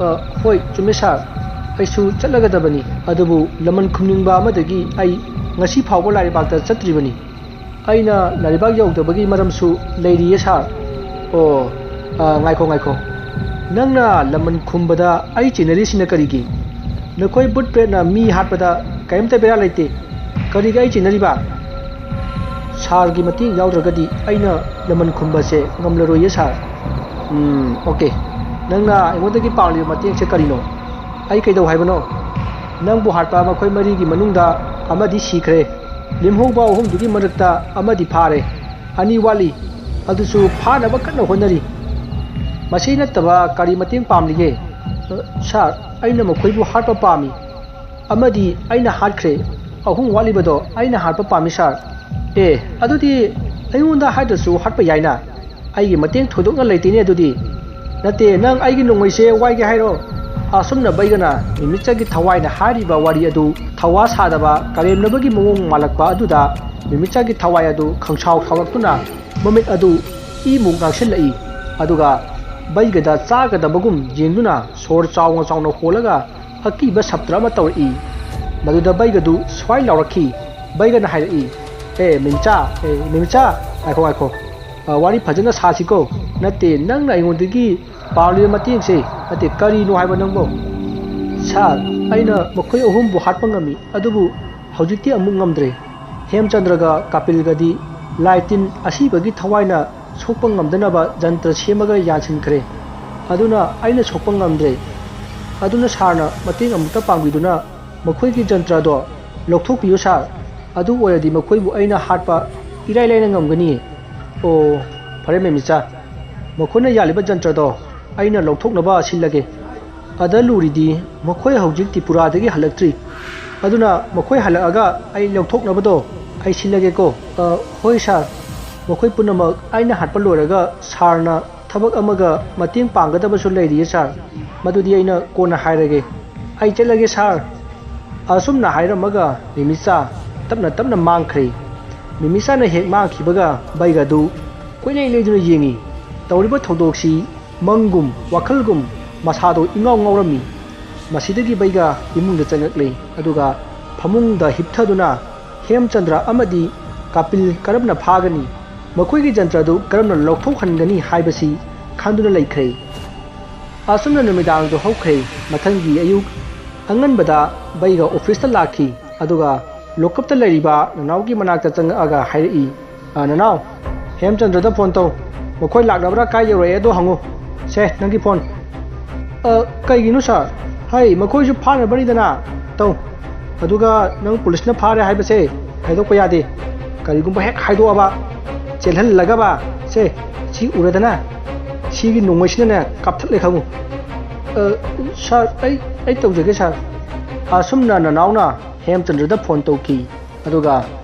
"ꯑ, ꯍꯣꯏ, ꯆꯨꯝꯃꯦ ꯁꯥꯔ, ꯑꯩꯁꯨ ꯆꯠꯂꯒꯗꯕꯅꯤ, ꯑꯗꯨꯕꯨ ꯂꯃꯟ ꯈꯨꯝꯅꯤꯡꯕ ꯑꯃꯗꯒꯤ ꯑꯩ ꯉꯁꯤ ꯐꯥꯎꯕ ꯂꯥꯏꯔꯩꯕꯥꯛꯇ ꯆꯠꯇ꯭ꯔꯤꯕꯅꯤ꯫" "ꯑꯩꯅ ꯂꯥꯏꯔꯩꯕꯥꯛ ꯌꯧꯗꯕꯒꯤ ꯃꯔꯝꯁꯨ ꯂꯩꯔꯤꯌꯦ ꯁꯥꯔ꯫" "ꯑꯣ, ꯑ, ꯉꯥꯏꯈꯣ, ꯉꯥꯏꯈꯣ꯫ ꯅꯪꯅ ꯂꯃꯟ ꯈꯨꯝꯕꯗ ꯑꯩ ꯆꯦꯟꯅꯔꯤꯁꯤꯅ ꯀꯔꯤꯒꯤ? ꯅꯈꯣꯏ ꯚꯨꯠ ꯄ꯭ꯔꯦꯠꯅ ꯃꯤ ꯍꯥꯠꯄꯗ ꯀꯔꯤꯝꯇ ꯕꯦꯔꯥ ꯂꯩꯇꯦ꯫ ꯀꯔꯤꯒꯤ ꯑꯩ ꯆꯦꯟꯅꯔꯤꯕ? ꯁꯥꯔꯒꯤ ꯃꯇꯦꯡ ꯌꯥꯎꯗ꯭ꯔꯒꯗꯤ ꯑꯩꯅ ꯂꯃꯟ ꯈꯨꯝꯕꯁꯦ ꯉꯝꯂꯔꯣꯏꯌꯦ ꯁꯥꯔ꯫" "ꯎꯝ, ꯑꯣꯀꯦ꯫ ꯅꯪꯅ ꯑꯩꯉꯣꯟꯗꯒꯤ ꯄꯥꯝꯂꯤꯕ ꯃꯇꯦꯡꯁꯦ ꯀꯔꯤꯅꯣ? ꯑꯩ ꯀꯩꯗꯧ ꯍꯥꯏꯕꯅꯣ?" "ꯅꯪꯕꯨ ꯍꯥꯠꯄ ꯃꯈꯣꯏ ꯃꯔꯤꯒꯤ ꯃꯅꯨꯡꯗ ꯑꯃꯗꯤ ꯁꯤꯈ꯭ꯔꯦ꯫ ꯂꯦꯝꯍꯧꯕ ꯑꯍꯨꯝꯗꯨꯒꯤ ꯃꯔꯛꯇ ꯑꯃꯗꯤ ꯐꯥꯔꯦ꯫ ꯑꯅꯤ ꯋꯥꯠꯂꯤ꯫ ꯑꯗꯨꯁꯨ ꯐꯥꯅꯕ ꯀꯟꯅ ꯍꯣꯠꯅꯔꯤ꯫" "ꯃꯁꯤ ꯅꯠꯇꯕ ꯀꯔꯤ ꯃꯇꯦꯡ ꯄꯥꯝꯂꯤꯒꯦ?" "ꯑ, ꯁꯥꯔ, ꯑꯩꯅ ꯃꯈꯣꯏꯕꯨ ꯍꯥꯠꯄ ꯄꯥꯝꯃꯤ꯫ ꯑꯃꯗꯤ ꯑꯩꯅ ꯍꯥꯠꯈ꯭ꯔꯦ꯫ ꯑꯍꯨꯝ ꯋꯥꯠꯂꯤꯕꯗꯣ ꯑꯩꯅ ꯍꯥꯠꯄ ꯄꯥꯝꯃꯤ, ꯁꯥꯔ꯫" "ꯑꯦ, ꯑꯗꯨꯗꯤ ꯑꯩꯉꯣꯟꯗ ꯍꯥꯏꯗ꯭ꯔꯁꯨ ꯍꯥꯠꯄ ꯌꯥꯏꯅ꯫ ꯑꯩꯒꯤ ꯃꯇꯦꯡ ꯊꯣꯏꯗꯣꯛꯅ ꯂꯩꯇꯦꯅꯦ ꯑꯗꯨꯗꯤ꯫" "ꯅꯠꯇꯦ, ꯅꯪ ꯑꯩꯒꯤ ꯅꯣꯡꯃꯩꯁꯦ ꯋꯥꯏꯒꯦ ꯍꯥꯏꯔꯣ?" ꯑꯁꯨꯝꯅ ꯕꯩꯒꯅ ꯃꯤꯃꯤꯆꯥꯒꯤ ꯊꯋꯥꯏꯅ ꯍꯥꯏꯔꯤꯕ ꯋꯥꯔꯤ ꯑꯗꯨ ꯊꯧꯋꯥ ꯁꯥꯗꯕ ꯀꯔꯦꯝꯅꯕꯒꯤ ꯃꯑꯣꯡ ꯃꯥꯜꯂꯛꯄ ꯑꯗꯨꯗ ꯃꯤꯃꯤꯆꯥꯒꯤ ꯊꯋꯥꯏ ꯑꯗꯨ ꯈꯪꯁꯥꯎ ꯁꯥꯎꯔꯛꯇꯨꯅ ꯃꯃꯤꯠ ꯑꯗꯨ ꯏꯃꯨꯛ ꯉꯥꯡꯁꯤꯜꯂꯛꯏ꯫ ꯑꯗꯨꯒ ꯕꯩꯒꯗ ꯆꯥꯒꯗꯕꯒꯨꯝ ꯌꯦꯡꯗꯨꯅ ꯁꯣꯔ ꯆꯥꯎꯅ ꯆꯥꯎꯅ ꯍꯣꯜꯂꯒ ꯑꯀꯤꯕ ꯁꯞꯇ꯭ꯔ ꯑꯃ ꯇꯧꯔꯛꯏ꯫ ꯃꯗꯨꯗ ꯕꯩꯒꯗꯨ ꯁ꯭ꯋꯥꯏ ꯂꯥꯎꯔꯛꯈꯤ꯫ ꯕꯩꯒꯅ ꯍꯥꯏꯔꯛꯏ, "ꯑꯦ ꯃꯤꯃꯤꯆꯥ, ꯑꯦ ꯃꯤꯃꯤꯆꯥ, ꯉꯥꯏꯈꯣ ꯉꯥꯏꯈꯣ, ꯑ, ꯋꯥꯔꯤ ꯐꯖꯅ ꯁꯥꯁꯤꯀꯣ꯫ ꯅꯠꯇꯦ, ꯅꯪꯅ ꯑꯩꯉꯣꯟꯗꯒꯤ ꯄꯥꯝꯂꯤꯕ ꯃꯇꯦꯡꯁꯦ, ꯅꯠꯇꯦ, ꯀꯔꯤꯅꯣ ꯍꯥꯏꯕ ꯅꯪꯕꯣ?" "ꯁꯥꯔ, ꯑꯩꯅ ꯃꯈꯣꯏ ꯑꯍꯨꯝꯕꯨ ꯍꯥꯠꯄ ꯉꯝꯃꯤ, ꯑꯗꯨꯕꯨ ꯍꯧꯖꯤꯛꯇꯤ ꯑꯃꯨꯛ ꯉꯝꯗ꯭ꯔꯦ꯫ ꯍꯦꯝꯆꯟꯗ꯭ꯔꯒ ꯀꯥꯄꯤꯜꯒꯗꯤ ꯂꯥꯏ ꯇꯤꯟ ꯑꯁꯤꯕꯒꯤ ꯊꯋꯥꯏꯅ ꯁꯣꯛꯄ ꯉꯝꯗꯅꯕ ꯖꯟꯇ꯭ꯔ ꯁꯦꯝꯃꯒ ꯌꯥꯟꯁꯤꯟꯈ꯭ꯔꯦ꯫ ꯑꯗꯨꯅ ꯑꯩꯅ ꯁꯣꯛꯄ ꯉꯝꯗ꯭ꯔꯦ꯫ ꯑꯗꯨꯅ ꯁꯥꯔꯅ ꯃꯇꯦꯡ ꯑꯃꯨꯛꯇ ꯄꯥꯡꯕꯤꯗꯨꯅ ꯃꯈꯣꯏꯒꯤ ꯖꯟꯇ꯭ꯔꯗꯣ ꯂꯧꯊꯣꯛꯄꯤꯌꯨ ꯁꯥꯔ꯫ ꯑꯗꯨ ꯑꯣꯏꯔꯗꯤ ꯃꯈꯣꯏꯕꯨ ꯑꯩꯅ ꯍꯥꯠꯄ ꯏꯔꯥꯏ ꯂꯥꯏꯅ ꯉꯝꯒꯅꯤ꯫" "ꯑꯣ, ꯐꯔꯦ ꯃꯦꯃꯤꯆꯥ, ꯃꯈꯣꯏꯅ ꯌꯥꯜꯂꯤꯕ ꯖꯟꯇ꯭ꯔꯗꯣ ꯑꯩꯅ ꯂꯧꯊꯣꯛꯅꯕ ꯁꯤꯜꯂꯒꯦ꯫ ꯑꯗ ꯂꯨꯔꯤꯗꯤ ꯃꯈꯣꯏ ꯍꯧꯖꯤꯛ ꯇ꯭ꯔꯤꯄꯨꯔꯥꯗꯒꯤ ꯍꯜꯂꯛꯇ꯭ꯔꯤ꯫ ꯑꯗꯨꯅ ꯃꯈꯣꯏ ꯍꯜꯂꯛꯑꯒ ꯑꯩ ꯂꯧꯊꯣꯛꯅꯕꯗꯣ ꯑꯩ ꯁꯤꯜꯂꯒꯦꯀꯣ꯫" "ꯑ, ꯍꯣꯏ ꯁꯥꯔ, ꯃꯈꯣꯏ ꯄꯨꯝꯅꯃꯛ ꯑꯩꯅ ꯍꯥꯠꯄ ꯂꯣꯏꯔꯒ ꯁꯥꯔꯅ ꯊꯕꯛ ꯑꯃꯒ ꯃꯇꯦꯡ ꯄꯥꯡꯒꯗꯕꯁꯨ ꯂꯩꯔꯤꯌꯦ ꯁꯥꯔ꯫ ꯃꯗꯨꯗꯤ ꯑꯩꯅ ꯀꯣꯟꯅ ꯍꯥꯏꯔꯒꯦ꯫ ꯑꯩ ꯆꯠꯂꯒꯦ ꯁꯥꯔ꯫" ꯑꯁꯨꯝꯅ ꯍꯥꯏꯔꯝꯃꯒ ꯃꯤꯃꯤꯆꯥ ꯇꯞꯅ ꯇꯞꯅ ꯃꯥꯡꯈ꯭ꯔꯦ꯫ ꯃꯤꯃꯤꯆꯥꯅ ꯍꯦꯛ ꯃꯥꯡꯈꯤꯕꯒ ꯕꯩꯒꯗꯨ ꯀꯣꯏꯂꯩ ꯂꯩꯗꯨꯅ ꯌꯦꯡꯉꯤ꯫ ꯇꯧꯔꯤꯕ ꯊꯧꯗꯣꯛꯁꯤ ꯃꯪꯒꯨꯝ ꯋꯥꯈꯜꯒꯨꯝ ꯃꯁꯥꯗꯣ ꯏꯉꯥꯎ ꯉꯥꯎꯔꯝꯃꯤ꯫ ꯃꯁꯤꯗꯒꯤ ꯕꯩꯒ ꯏꯃꯨꯡꯗ ꯆꯪꯉꯛꯂꯦ꯫ ꯑꯗꯨꯒ ꯐꯃꯨꯡꯗ ꯍꯤꯞꯊꯗꯨꯅ ꯍꯦꯝꯆꯟꯗ꯭ꯔ ꯑꯃꯗꯤ ꯀꯥꯄꯤꯜ ꯀꯔꯝꯅ ꯐꯥꯒꯅꯤ, ꯃꯈꯣꯏꯒꯤ ꯖꯟꯇ꯭ꯔꯗꯨ ꯀꯔꯝꯅ ꯂꯧꯊꯣꯛꯍꯟꯒꯅꯤ ꯍꯥꯏꯕꯁꯤ ꯈꯟꯗꯨꯅ ꯂꯩꯈ꯭ꯔꯦ꯫ ꯑꯁꯨꯝꯅ ꯅꯨꯃꯤꯗꯥꯡꯗꯨ ꯍꯧꯈ꯭ꯔꯦ꯫ ꯃꯊꯪꯒꯤ ꯑꯌꯨꯛ ꯑꯉꯟꯕꯗ ꯕꯩꯒ ꯑꯣꯐꯤꯁꯇ ꯂꯥꯛꯈꯤ꯫ ꯑꯗꯨꯒ ꯂꯣꯀꯞꯇ ꯂꯩꯔꯤꯕ ꯅꯅꯥꯎꯒꯤ ꯃꯅꯥꯛꯇ ꯆꯪꯉꯛꯑꯒ ꯍꯥꯏꯔꯛꯏ, "ꯑ, ꯅꯅꯥꯎ, ꯍꯦꯝꯆꯟꯗ꯭ꯔꯗ ꯐꯣꯟ ꯇꯧ꯫ ꯃꯈꯣꯏ ꯂꯥꯛꯅꯕ꯭ꯔꯥ ꯀꯥꯏ ꯌꯧꯔꯛꯑꯦ ꯑꯗꯣ ꯍꯪꯉꯨ꯫ ꯁꯦ, ꯅꯪꯒꯤ ꯐꯣꯟ꯫" "ꯑ, ꯀꯩꯒꯤꯅꯣ ꯁꯥꯔ? ꯍꯩ, ꯃꯈꯣꯏꯁꯨ ꯐꯥꯅꯕꯅꯤꯗꯅ꯫ ꯇꯧ꯫ ꯑꯗꯨꯒ ꯅꯪ ꯄꯨꯂꯤꯁꯅ ꯐꯥꯔꯦ ꯍꯥꯏꯕꯁꯦ ꯍꯥꯏꯗꯣꯛꯄ ꯌꯥꯗꯦ꯫ ꯀꯔꯤꯒꯨꯝꯕ ꯍꯦꯛ ꯍꯥꯏꯗꯣꯛꯑꯕ ꯆꯦꯜꯍꯜꯂꯒꯕ, ꯁꯦ, ꯁꯤ ꯎꯔꯗꯅ ꯁꯤꯒꯤ ꯅꯣꯡꯃꯩꯁꯤꯅꯅꯦ ꯀꯥꯞꯊꯠꯂꯦ ꯈꯪꯉꯨ꯫" "ꯑ, ꯁꯥꯔ, ꯑꯩ, ꯑꯩ ꯇꯧꯖꯒꯦ ꯁꯥꯔ꯫" ꯑꯁꯨꯝꯅ ꯅꯅꯥꯎꯅ ꯍꯦꯝꯆꯟꯗ꯭ꯔꯗ ꯐꯣꯟ ꯇꯧꯈꯤ꯫ ꯑꯗꯨꯒ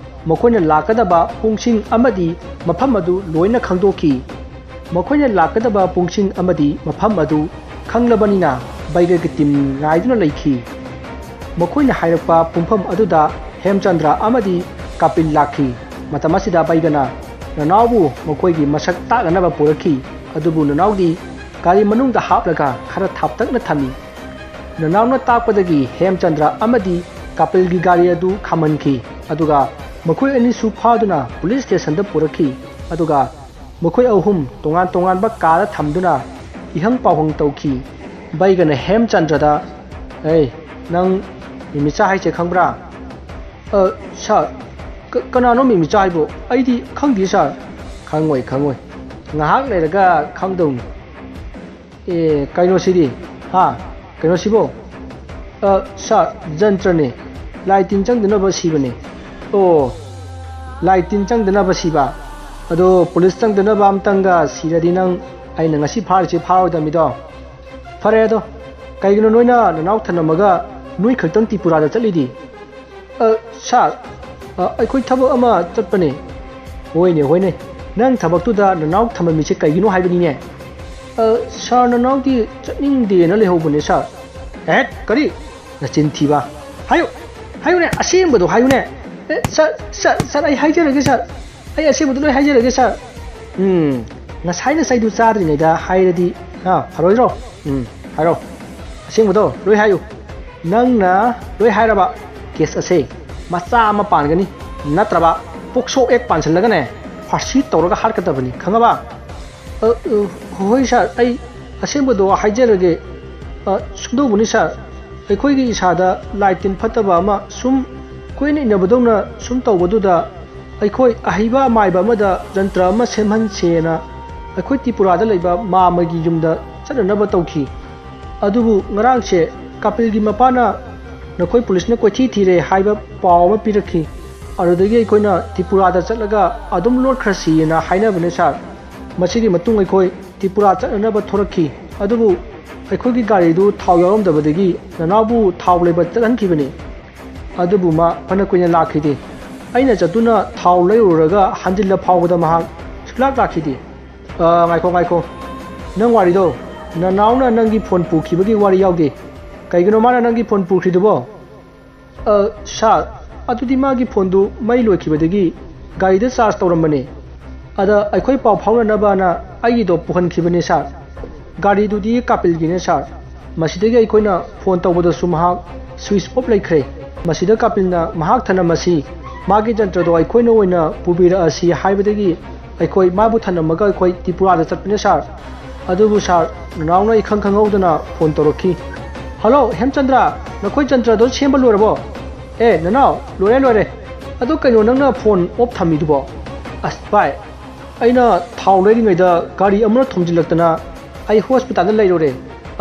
ꯃꯈꯣꯏꯅ ꯂꯥꯛꯀꯗꯕ ꯄꯨꯡꯁꯤꯡ ꯑꯃꯗꯤ ꯃꯐꯝ ꯑꯗꯨ ꯂꯣꯏꯅ ꯈꯪꯗꯣꯛꯈꯤ꯫ ꯃꯈꯣꯏꯅ ꯂꯥꯛꯀꯗꯕ ꯄꯨꯡꯁꯤꯡ ꯑꯃꯗꯤ ꯃꯐꯝ ꯑꯗꯨ ꯈꯪꯂꯕꯅꯤꯅ ꯕꯩꯒꯒꯤ ꯇꯤꯝ ꯉꯥꯏꯗꯨꯅ ꯂꯩꯈꯤ꯫ ꯃꯈꯣꯏꯅ ꯍꯥꯏꯔꯛꯄ ꯄꯨꯡꯐꯝ ꯑꯗꯨꯗ ꯍꯦꯝꯆꯟꯗ꯭ꯔ ꯑꯃꯗꯤ ꯀꯥꯄꯤꯜ ꯂꯥꯛꯈꯤ꯫ ꯃꯇꯝ ꯑꯁꯤꯗ ꯕꯩꯒꯅ, "ꯅꯅꯥꯎꯕꯨ ꯃꯈꯣꯏꯒꯤ ꯃꯁꯛ ꯇꯥꯛꯅꯅꯕ ꯄꯨꯔꯛꯈꯤ, ꯑꯗꯨꯕꯨ ꯅꯅꯥꯎꯗꯤ ꯒꯥꯔꯤ ꯃꯅꯨꯡꯗ ꯍꯥꯞꯂꯒ ꯈꯔ ꯊꯥꯞꯇꯛꯅ ꯊꯝꯃꯤ꯫" ꯅꯅꯥꯎꯅ ꯇꯥꯛꯄꯗꯒꯤ ꯍꯦꯝꯆꯟꯗ꯭ꯔ ꯑꯃꯗꯤ ꯀꯥꯄꯤꯜꯒꯤ ꯒꯥꯔꯤ ꯑꯗꯨ ꯈꯥꯝꯍꯟꯈꯤ꯫ ꯑꯗꯨꯒ ꯃꯈꯣꯏ ꯑꯅꯤꯁꯨ ꯐꯥꯗꯨꯅ ꯄꯨꯂꯤꯁ ꯁ꯭ꯇꯦꯁꯟꯗ ꯄꯨꯔꯛꯈꯤ꯫ ꯑꯗꯨꯒ ꯃꯈꯣꯏ ꯑꯍꯨꯝ ꯇꯣꯉꯥꯟ ꯇꯣꯉꯥꯟꯕ ꯀꯥꯗ ꯊꯝꯗꯨꯅ ꯏꯍꯪ ꯄꯥꯎꯍꯪ ꯇꯧꯈꯤ꯫ ꯕꯩꯒꯅ ꯍꯦꯝꯆꯟꯗ꯭ꯔꯗ, "ꯑꯦ, ꯅꯪ ꯃꯤꯃꯤꯆꯥ ꯍꯥꯏꯁꯦ ꯈꯪꯕ꯭ꯔꯥ?" "ꯑ, ꯁꯥꯔ, ꯀ-, ꯀꯅꯥꯅꯣ ꯃꯤꯃꯤꯆꯥ ꯍꯥꯏꯕꯣ? ꯑꯩꯗꯤ ꯈꯪꯗꯦ, ꯁꯥꯔ꯫" "ꯈꯪꯉꯣꯏ, ꯈꯪꯉꯣꯏ꯫ ꯉꯥꯏꯍꯥꯛ ꯂꯩꯔꯒ ꯈꯪꯗꯧꯅꯤ꯫ ꯑꯦ, ꯀꯩꯅꯣꯁꯤꯗꯤ? ꯍꯥ? ꯀꯩꯅꯣꯁꯤꯕꯣ?" "ꯑ, ꯁꯥꯔ, ꯖꯟꯇ꯭ꯔꯅꯦ꯫ ꯂꯥꯏ ꯇꯤꯟ ꯆꯪꯗꯅꯕ ꯁꯤꯕꯅꯦ꯫" "ꯑꯣ, ꯂꯥꯏ ꯇꯤꯟ ꯆꯪꯗꯅꯕ ꯁꯤꯕ? ꯑꯗꯣ ꯄꯨꯂꯤꯁ ꯆꯪꯗꯅꯕ ꯑꯝꯇꯪꯒ ꯁꯤꯔꯗꯤ ꯅꯪ ꯑꯩꯅ ꯉꯁꯤ ꯐꯥꯔꯤꯁꯦ ꯐꯥꯔꯣꯏꯗꯕꯅꯤꯗꯣ?" "ꯐꯔꯦ ꯑꯗꯣ, ꯀꯩꯒꯤꯅꯣ ꯅꯣꯏꯅ ꯅꯅꯥꯎ ꯊꯅꯝꯃꯒ ꯅꯣꯏ ꯈꯛꯇꯪ ꯇ꯭ꯔꯤꯄꯨꯔꯥꯗ ꯆꯠꯂꯤꯗꯤ?" "ꯑ, ꯁꯥꯔ, ꯑ, ꯑꯩꯈꯣꯏ ꯊꯕꯛ ꯑꯃ ꯆꯠꯄꯅꯦ꯫" "ꯍꯣꯏꯅꯦ, ꯍꯣꯏꯅꯦ, ꯅꯪ ꯊꯕꯛꯇꯨꯗ ꯅꯅꯥꯎ ꯊꯝꯃꯝꯃꯤꯁꯦ ꯀꯩꯒꯤꯅꯣ ꯍꯥꯏꯕꯅꯤꯅꯦ?" "ꯑ, ꯁꯥꯔ, ꯅꯅꯥꯎꯗꯤ ꯆꯠꯅꯤꯡꯗꯦꯅ ꯂꯩꯍꯧꯕꯅꯦ, ꯁꯥꯔ꯫" "ꯑꯦ, ꯀꯔꯤ? ꯅꯆꯤꯟ ꯊꯤꯕ! ꯍꯥꯏꯌꯨ, ꯍꯥꯏꯌꯨꯅꯦ, ꯑꯁꯦꯡꯕꯗꯣ ꯍꯥꯏꯌꯨꯅꯦ꯫" "ꯑꯦ, ꯁꯥꯔ, ꯁꯥꯔ, ꯁꯥꯔ, ꯑꯩ ꯍꯥꯏꯖꯔꯒꯦ, ꯁꯥꯔ꯫ ꯑꯩ ꯑꯁꯦꯡꯕꯗꯣ ꯂꯣꯏ ꯍꯥꯏꯖꯔꯒꯦ, ꯁꯥꯔ꯫" "ꯎꯝ, ꯉꯁꯥꯏ ꯉꯁꯥꯏꯗꯨ ꯆꯥꯗ꯭ꯔꯤꯉꯩꯗ ꯍꯥꯏꯔꯗꯤ, ꯍꯥ, ꯐꯔꯣꯏꯗ꯭ꯔꯣ? ꯎꯝ, ꯍꯥꯏꯔꯣ꯫ ꯑꯁꯦꯡꯕꯗꯣ ꯂꯣꯏ ꯍꯥꯏꯌꯨ꯫ ꯅꯪꯅ ꯂꯣꯏ ꯍꯥꯏꯔꯕ, ꯀꯦꯁ ꯑꯁꯦ ꯃꯆꯥ ꯑꯃ ꯄꯥꯟꯒꯅꯤ, ꯅꯠꯇ꯭ꯔꯕ ꯄꯣꯛꯁꯣ ꯑꯦꯛ ꯄꯥꯟꯁꯤꯜꯂꯒꯅꯦ, ꯐꯥꯔꯁꯤ ꯇꯧꯔꯒ ꯍꯥꯠꯀꯗꯕꯅꯤ, ꯈꯪꯉꯕ?" "ꯑ, ꯑ, ꯍꯣꯏ ꯁꯥꯔ, ꯑꯩ ꯑꯁꯦꯡꯕꯗꯣ ꯍꯥꯏꯖꯔꯒꯦ꯫ ꯑ, ꯁꯨꯝꯗꯧꯕꯅꯤ ꯁꯥꯔ, ꯑꯩꯈꯣꯏꯒꯤ ꯏꯁꯥꯗ ꯂꯥꯏ ꯇꯤꯟ ꯐꯠꯇꯕ ꯑꯃ ꯁꯨꯝ ꯀꯣꯏꯅ ꯏꯟꯅꯕꯗꯧꯅ ꯁꯨꯝ ꯇꯧꯕꯗꯨꯗ ꯑꯩꯈꯣꯏ ꯑꯍꯩꯕ ꯑꯃꯥꯏꯕ ꯑꯃꯗ ꯖꯟꯇ꯭ꯔ ꯑꯃ ꯁꯦꯝꯍꯟꯁꯦꯅ ꯑꯩꯈꯣꯏ ꯇ꯭ꯔꯤꯄꯨꯔꯥꯗ ꯂꯩꯕ ꯃꯥꯃꯒꯤ ꯌꯨꯝꯗ ꯆꯠꯅꯅꯕ ꯇꯧꯈꯤ꯫ ꯑꯗꯨꯕꯨ ꯉꯔꯥꯡꯁꯦ ꯀꯥꯄꯤꯜꯒꯤ ꯃꯄꯥꯅ ꯅꯈꯣꯏ ꯄꯨꯂꯤꯁꯅ ꯀꯣꯏꯊꯤ ꯊꯤꯔꯦ ꯍꯥꯏꯕ ꯄꯥꯎ ꯑꯃ ꯄꯤꯔꯛꯈꯤ꯫ ꯑꯗꯨꯗꯒꯤ ꯑꯩꯈꯣꯏꯅ ꯇ꯭ꯔꯤꯄꯨꯔꯥꯗ ꯆꯠꯂꯒ ꯑꯗꯨꯝ ꯂꯣꯠꯈ꯭ꯔꯁꯤꯅ ꯍꯥꯏꯅꯕꯅꯦ ꯁꯥꯔ꯫ ꯃꯁꯤꯒꯤ ꯃꯇꯨꯡ ꯑꯩꯈꯣꯏ ꯇ꯭ꯔꯤꯄꯨꯔꯥ ꯆꯠꯅꯅꯕ ꯊꯣꯔꯛꯈꯤ꯫ ꯑꯗꯨꯕꯨ ꯑꯩꯈꯣꯏꯒꯤ ꯒꯥꯔꯤꯗꯨ ꯊꯥꯎ ꯌꯥꯎꯔꯝꯗꯕꯗꯒꯤ ꯅꯅꯥꯎꯕꯨ ꯊꯥꯎ ꯂꯩꯕ ꯆꯠꯍꯟꯈꯤꯕꯅꯤ꯫ ꯑꯗꯨꯕꯨ ꯃꯥ ꯐꯅ ꯀꯨꯏꯅ ꯂꯥꯛꯈꯤꯗꯦ꯫ ꯑꯩꯅ ꯆꯠꯇꯨꯅ ꯊꯥꯎ ꯂꯩꯔꯨꯔꯒ ꯍꯟꯖꯤꯜꯂ ꯐꯥꯎꯕꯗ ꯃꯍꯥꯛ ꯁꯨꯛꯂꯥꯛ ꯂꯥꯛꯈꯤꯗꯦ꯫ ꯑ, ꯉꯥꯏꯈꯣ, ꯉꯥꯏꯈꯣ꯫ ꯅꯪ ꯋꯥꯔꯤꯗꯣ, ꯅꯅꯥꯎꯅ ꯅꯪꯒꯤ ꯐꯣꯟ ꯄꯨꯈꯤꯕꯒꯤ ꯋꯥꯔꯤ ꯌꯥꯎꯗꯦ꯫ ꯀꯩꯒꯤꯅꯣ ꯃꯥꯅ ꯅꯪꯒꯤ ꯐꯣꯟ ꯄꯨꯈ꯭ꯔꯤꯗꯨꯕꯣ? ꯑ, ꯁꯥꯔ, ꯑꯗꯨꯗꯤ ꯃꯥꯒꯤ ꯐꯣꯟꯗꯨ ꯃꯩ ꯂꯣꯏꯈꯤꯕꯗꯒꯤ ꯒꯥꯔꯤꯗ ꯆꯥꯔꯖ ꯇꯧꯔꯝꯕꯅꯦ꯫ ꯑꯗ ꯑꯩꯈꯣꯏ ꯄꯥꯎ ꯐꯥꯎꯅꯅꯕꯅ ꯑꯩꯒꯤꯗꯣ ꯄꯨꯍꯟꯈꯤꯕꯅꯦ, ꯁꯥꯔ꯫ ꯒꯥꯔꯤꯗꯨꯗꯤ ꯀꯥꯄꯤꯜꯒꯤꯅꯦ, ꯁꯥꯔ꯫ ꯃꯁꯤꯗꯒꯤ ꯑꯩꯈꯣꯏꯅ ꯐꯣꯟ ꯇꯧꯕꯗꯁꯨ ꯃꯍꯥꯛ ꯁ꯭ꯋꯤꯆ ꯑꯣꯐ ꯂꯩꯈ꯭ꯔꯦ꯫ ꯃꯁꯤꯗ ꯀꯥꯄꯤꯜꯅ ꯃꯍꯥꯛ ꯊꯅꯝꯃꯁꯤ ꯃꯥꯒꯤ ꯖꯟꯇ꯭ꯔꯗꯣ ꯑꯩꯈꯣꯏꯅ ꯑꯣꯏꯅ ꯄꯨꯕꯤꯔꯛꯑꯁꯤ ꯍꯥꯏꯕꯗꯒꯤ ꯑꯩꯈꯣꯏ ꯃꯥꯕꯨ ꯊꯅꯝꯃꯒ ꯑꯩꯈꯣꯏ ꯇ꯭ꯔꯤꯄꯨꯔꯥꯗ ꯆꯠꯄꯅꯦ ꯁꯥꯔ꯫ ꯑꯗꯨꯕꯨ ꯁꯥꯔ, ꯅꯅꯥꯎꯅ ꯏꯈꯪ ꯈꯪꯍꯧꯗꯅ ꯐꯣꯟ ꯇꯧꯔꯛꯈꯤ꯫ "ꯍꯜꯂꯣ ꯍꯦꯝꯆꯟꯗ꯭ꯔ, ꯅꯈꯣꯏ ꯖꯟꯇ꯭ꯔꯗꯣ ꯁꯦꯝꯕ ꯂꯣꯏꯔꯕꯣ?" "ꯑꯦ ꯅꯅꯥꯎ, ꯂꯣꯏꯔꯦ ꯂꯣꯏꯔꯦ꯫ ꯑꯗꯣ ꯀꯩꯅꯣ ꯅꯪꯅ ꯐꯣꯟ ꯑꯣꯐ ꯊꯝꯃꯤꯗꯨꯕꯣ?" "ꯑꯁ ꯚꯥꯏ, ꯑꯩꯅ ꯊꯥꯎ ꯂꯩꯔꯤꯉꯩꯗ ꯒꯥꯔꯤ ꯑꯃꯅ ꯊꯣꯝꯖꯤꯜꯂꯛꯇꯅ ꯑꯩ ꯍꯣꯁꯄꯤꯇꯥꯜꯗ ꯂꯩꯔꯨꯔꯦ꯫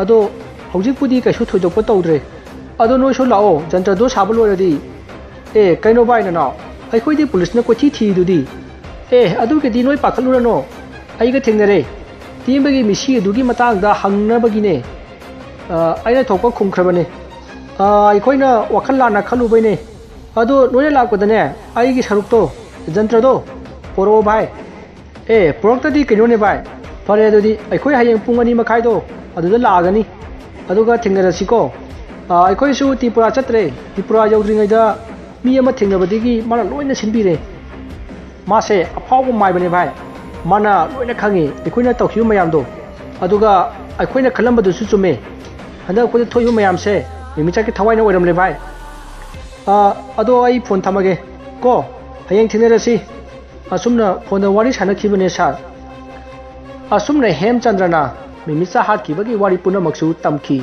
ꯑꯗꯣ ꯍꯧꯖꯤꯛꯄꯨꯗꯤ ꯀꯩꯁꯨ ꯊꯣꯏꯗꯣꯛꯄ ꯇꯧꯗ꯭ꯔꯦ꯫ ꯑꯗꯣ ꯅꯣꯏꯁꯨ ꯂꯥꯛꯑꯣ, ꯖꯟꯇ꯭ꯔꯗꯣ ꯁꯥꯕ ꯂꯣꯏꯔꯗꯤ꯫" "ꯑꯦ ꯀꯩꯅꯣ ꯚꯥꯏ ꯅꯅꯥꯎ, ꯑꯩꯈꯣꯏꯗꯤ ꯄꯨꯂꯤꯁꯅ ꯀꯣꯏꯊꯤ ꯊꯤꯔꯤꯗꯨꯗꯤ?" "ꯑꯦ ꯑꯗꯨꯒꯤꯗꯤ ꯅꯣꯏ ꯄꯥꯈꯠꯂꯨꯔꯅꯣ, ꯑꯩꯒ ꯊꯦꯡꯅꯔꯦ꯫ ꯇꯦꯟꯕꯒꯤ ꯃꯤꯁꯤ ꯑꯗꯨꯒꯤ ꯃꯇꯥꯡꯗ ꯍꯪꯅꯕꯒꯤꯅꯦ꯫ ꯑ, ꯑꯩꯅ ꯊꯣꯛꯄ ꯈꯨꯝꯈ꯭ꯔꯕꯅꯦ꯫ ꯑ, ꯑꯩꯈꯣꯏꯅ ꯋꯥꯈꯜ ꯂꯥꯟꯅ ꯈꯜꯂꯨꯕꯩꯅꯦ꯫ ꯑꯗꯣ ꯅꯣꯏꯅ ꯂꯥꯛꯄꯗꯅꯦ ꯑꯩꯒꯤ ꯁꯔꯨꯛꯇꯣ, ꯖꯟꯇ꯭ꯔꯗꯣ ꯄꯣꯔꯛꯑꯣ ꯚꯥꯏ꯫" "ꯑꯦ ꯄꯣꯔꯛꯇꯗꯤ ꯀꯩꯅꯣꯅꯦ ꯚꯥꯏ꯫ ꯐꯔꯦ ꯑꯗꯨꯗꯤ ꯑꯩꯈꯣꯏ ꯍꯌꯦꯡ ꯄꯨꯡ ꯑꯅꯤ ꯃꯈꯥꯏꯗꯣ ꯑꯗꯨꯗ ꯂꯥꯛꯑꯒꯅꯤ꯫ ꯑꯗꯨꯒ ꯊꯦꯡꯅꯔꯁꯤꯀꯣ꯫ ꯑ, ꯑꯩꯈꯣꯏꯁꯨ ꯇ꯭ꯔꯤꯄꯨꯔꯥ ꯆꯠꯇ꯭ꯔꯦ꯫ ꯇ꯭ꯔꯤꯄꯨꯔꯥ ꯌꯧꯗ꯭ꯔꯤꯉꯩꯗ ꯃꯤ ꯑꯃ ꯊꯦꯡꯅꯕꯗꯒꯤ ꯃꯥꯅ ꯂꯣꯏꯅ ꯁꯤꯟꯕꯤꯔꯦ꯫ ꯃꯥꯁꯦ ꯑꯐꯥꯎꯕ ꯃꯥꯏꯕꯅꯦ ꯚꯥꯏ꯫ ꯃꯥꯅ ꯂꯣꯏꯅ ꯈꯪꯉꯤ ꯑꯩꯈꯣꯏꯅ ꯇꯧꯈꯤꯕ ꯃꯌꯥꯝꯗꯣ꯫ ꯑꯗꯨꯒ ꯑꯩꯈꯣꯏꯅ ꯈꯜꯂꯝꯕꯗꯨꯁꯨ ꯆꯨꯝꯃꯦ꯫ ꯍꯟꯗꯛ ꯑꯩꯈꯣꯏꯗ ꯊꯣꯛꯏꯕ ꯃꯌꯥꯝꯁꯦ ꯃꯤꯃꯤꯆꯥꯛꯀꯤ ꯊꯋꯥꯏꯅ ꯑꯣꯏꯔꯝꯂꯦ ꯚꯥꯏ꯫ ꯑ, ꯑꯗꯣ ꯑꯩ ꯐꯣꯟ ꯊꯝꯃꯒꯦ ꯀꯣ꯫ ꯍꯌꯦꯡ ꯊꯦꯡꯅꯔꯁꯤ꯫" ꯑꯁꯨꯝꯅ ꯐꯣꯟꯗ ꯋꯥꯔꯤ ꯁꯥꯟꯅꯈꯤꯕꯅꯦ ꯁꯥꯔ꯫ ꯑꯁꯨꯝꯅ ꯍꯦꯝꯆꯟꯗ꯭ꯔꯅ ꯃꯤꯃꯤꯆꯥ ꯍꯥꯠꯈꯤꯕꯒꯤ ꯋꯥꯔꯤ ꯄꯨꯝꯅꯃꯛꯁꯨ ꯇꯝꯈꯤ꯫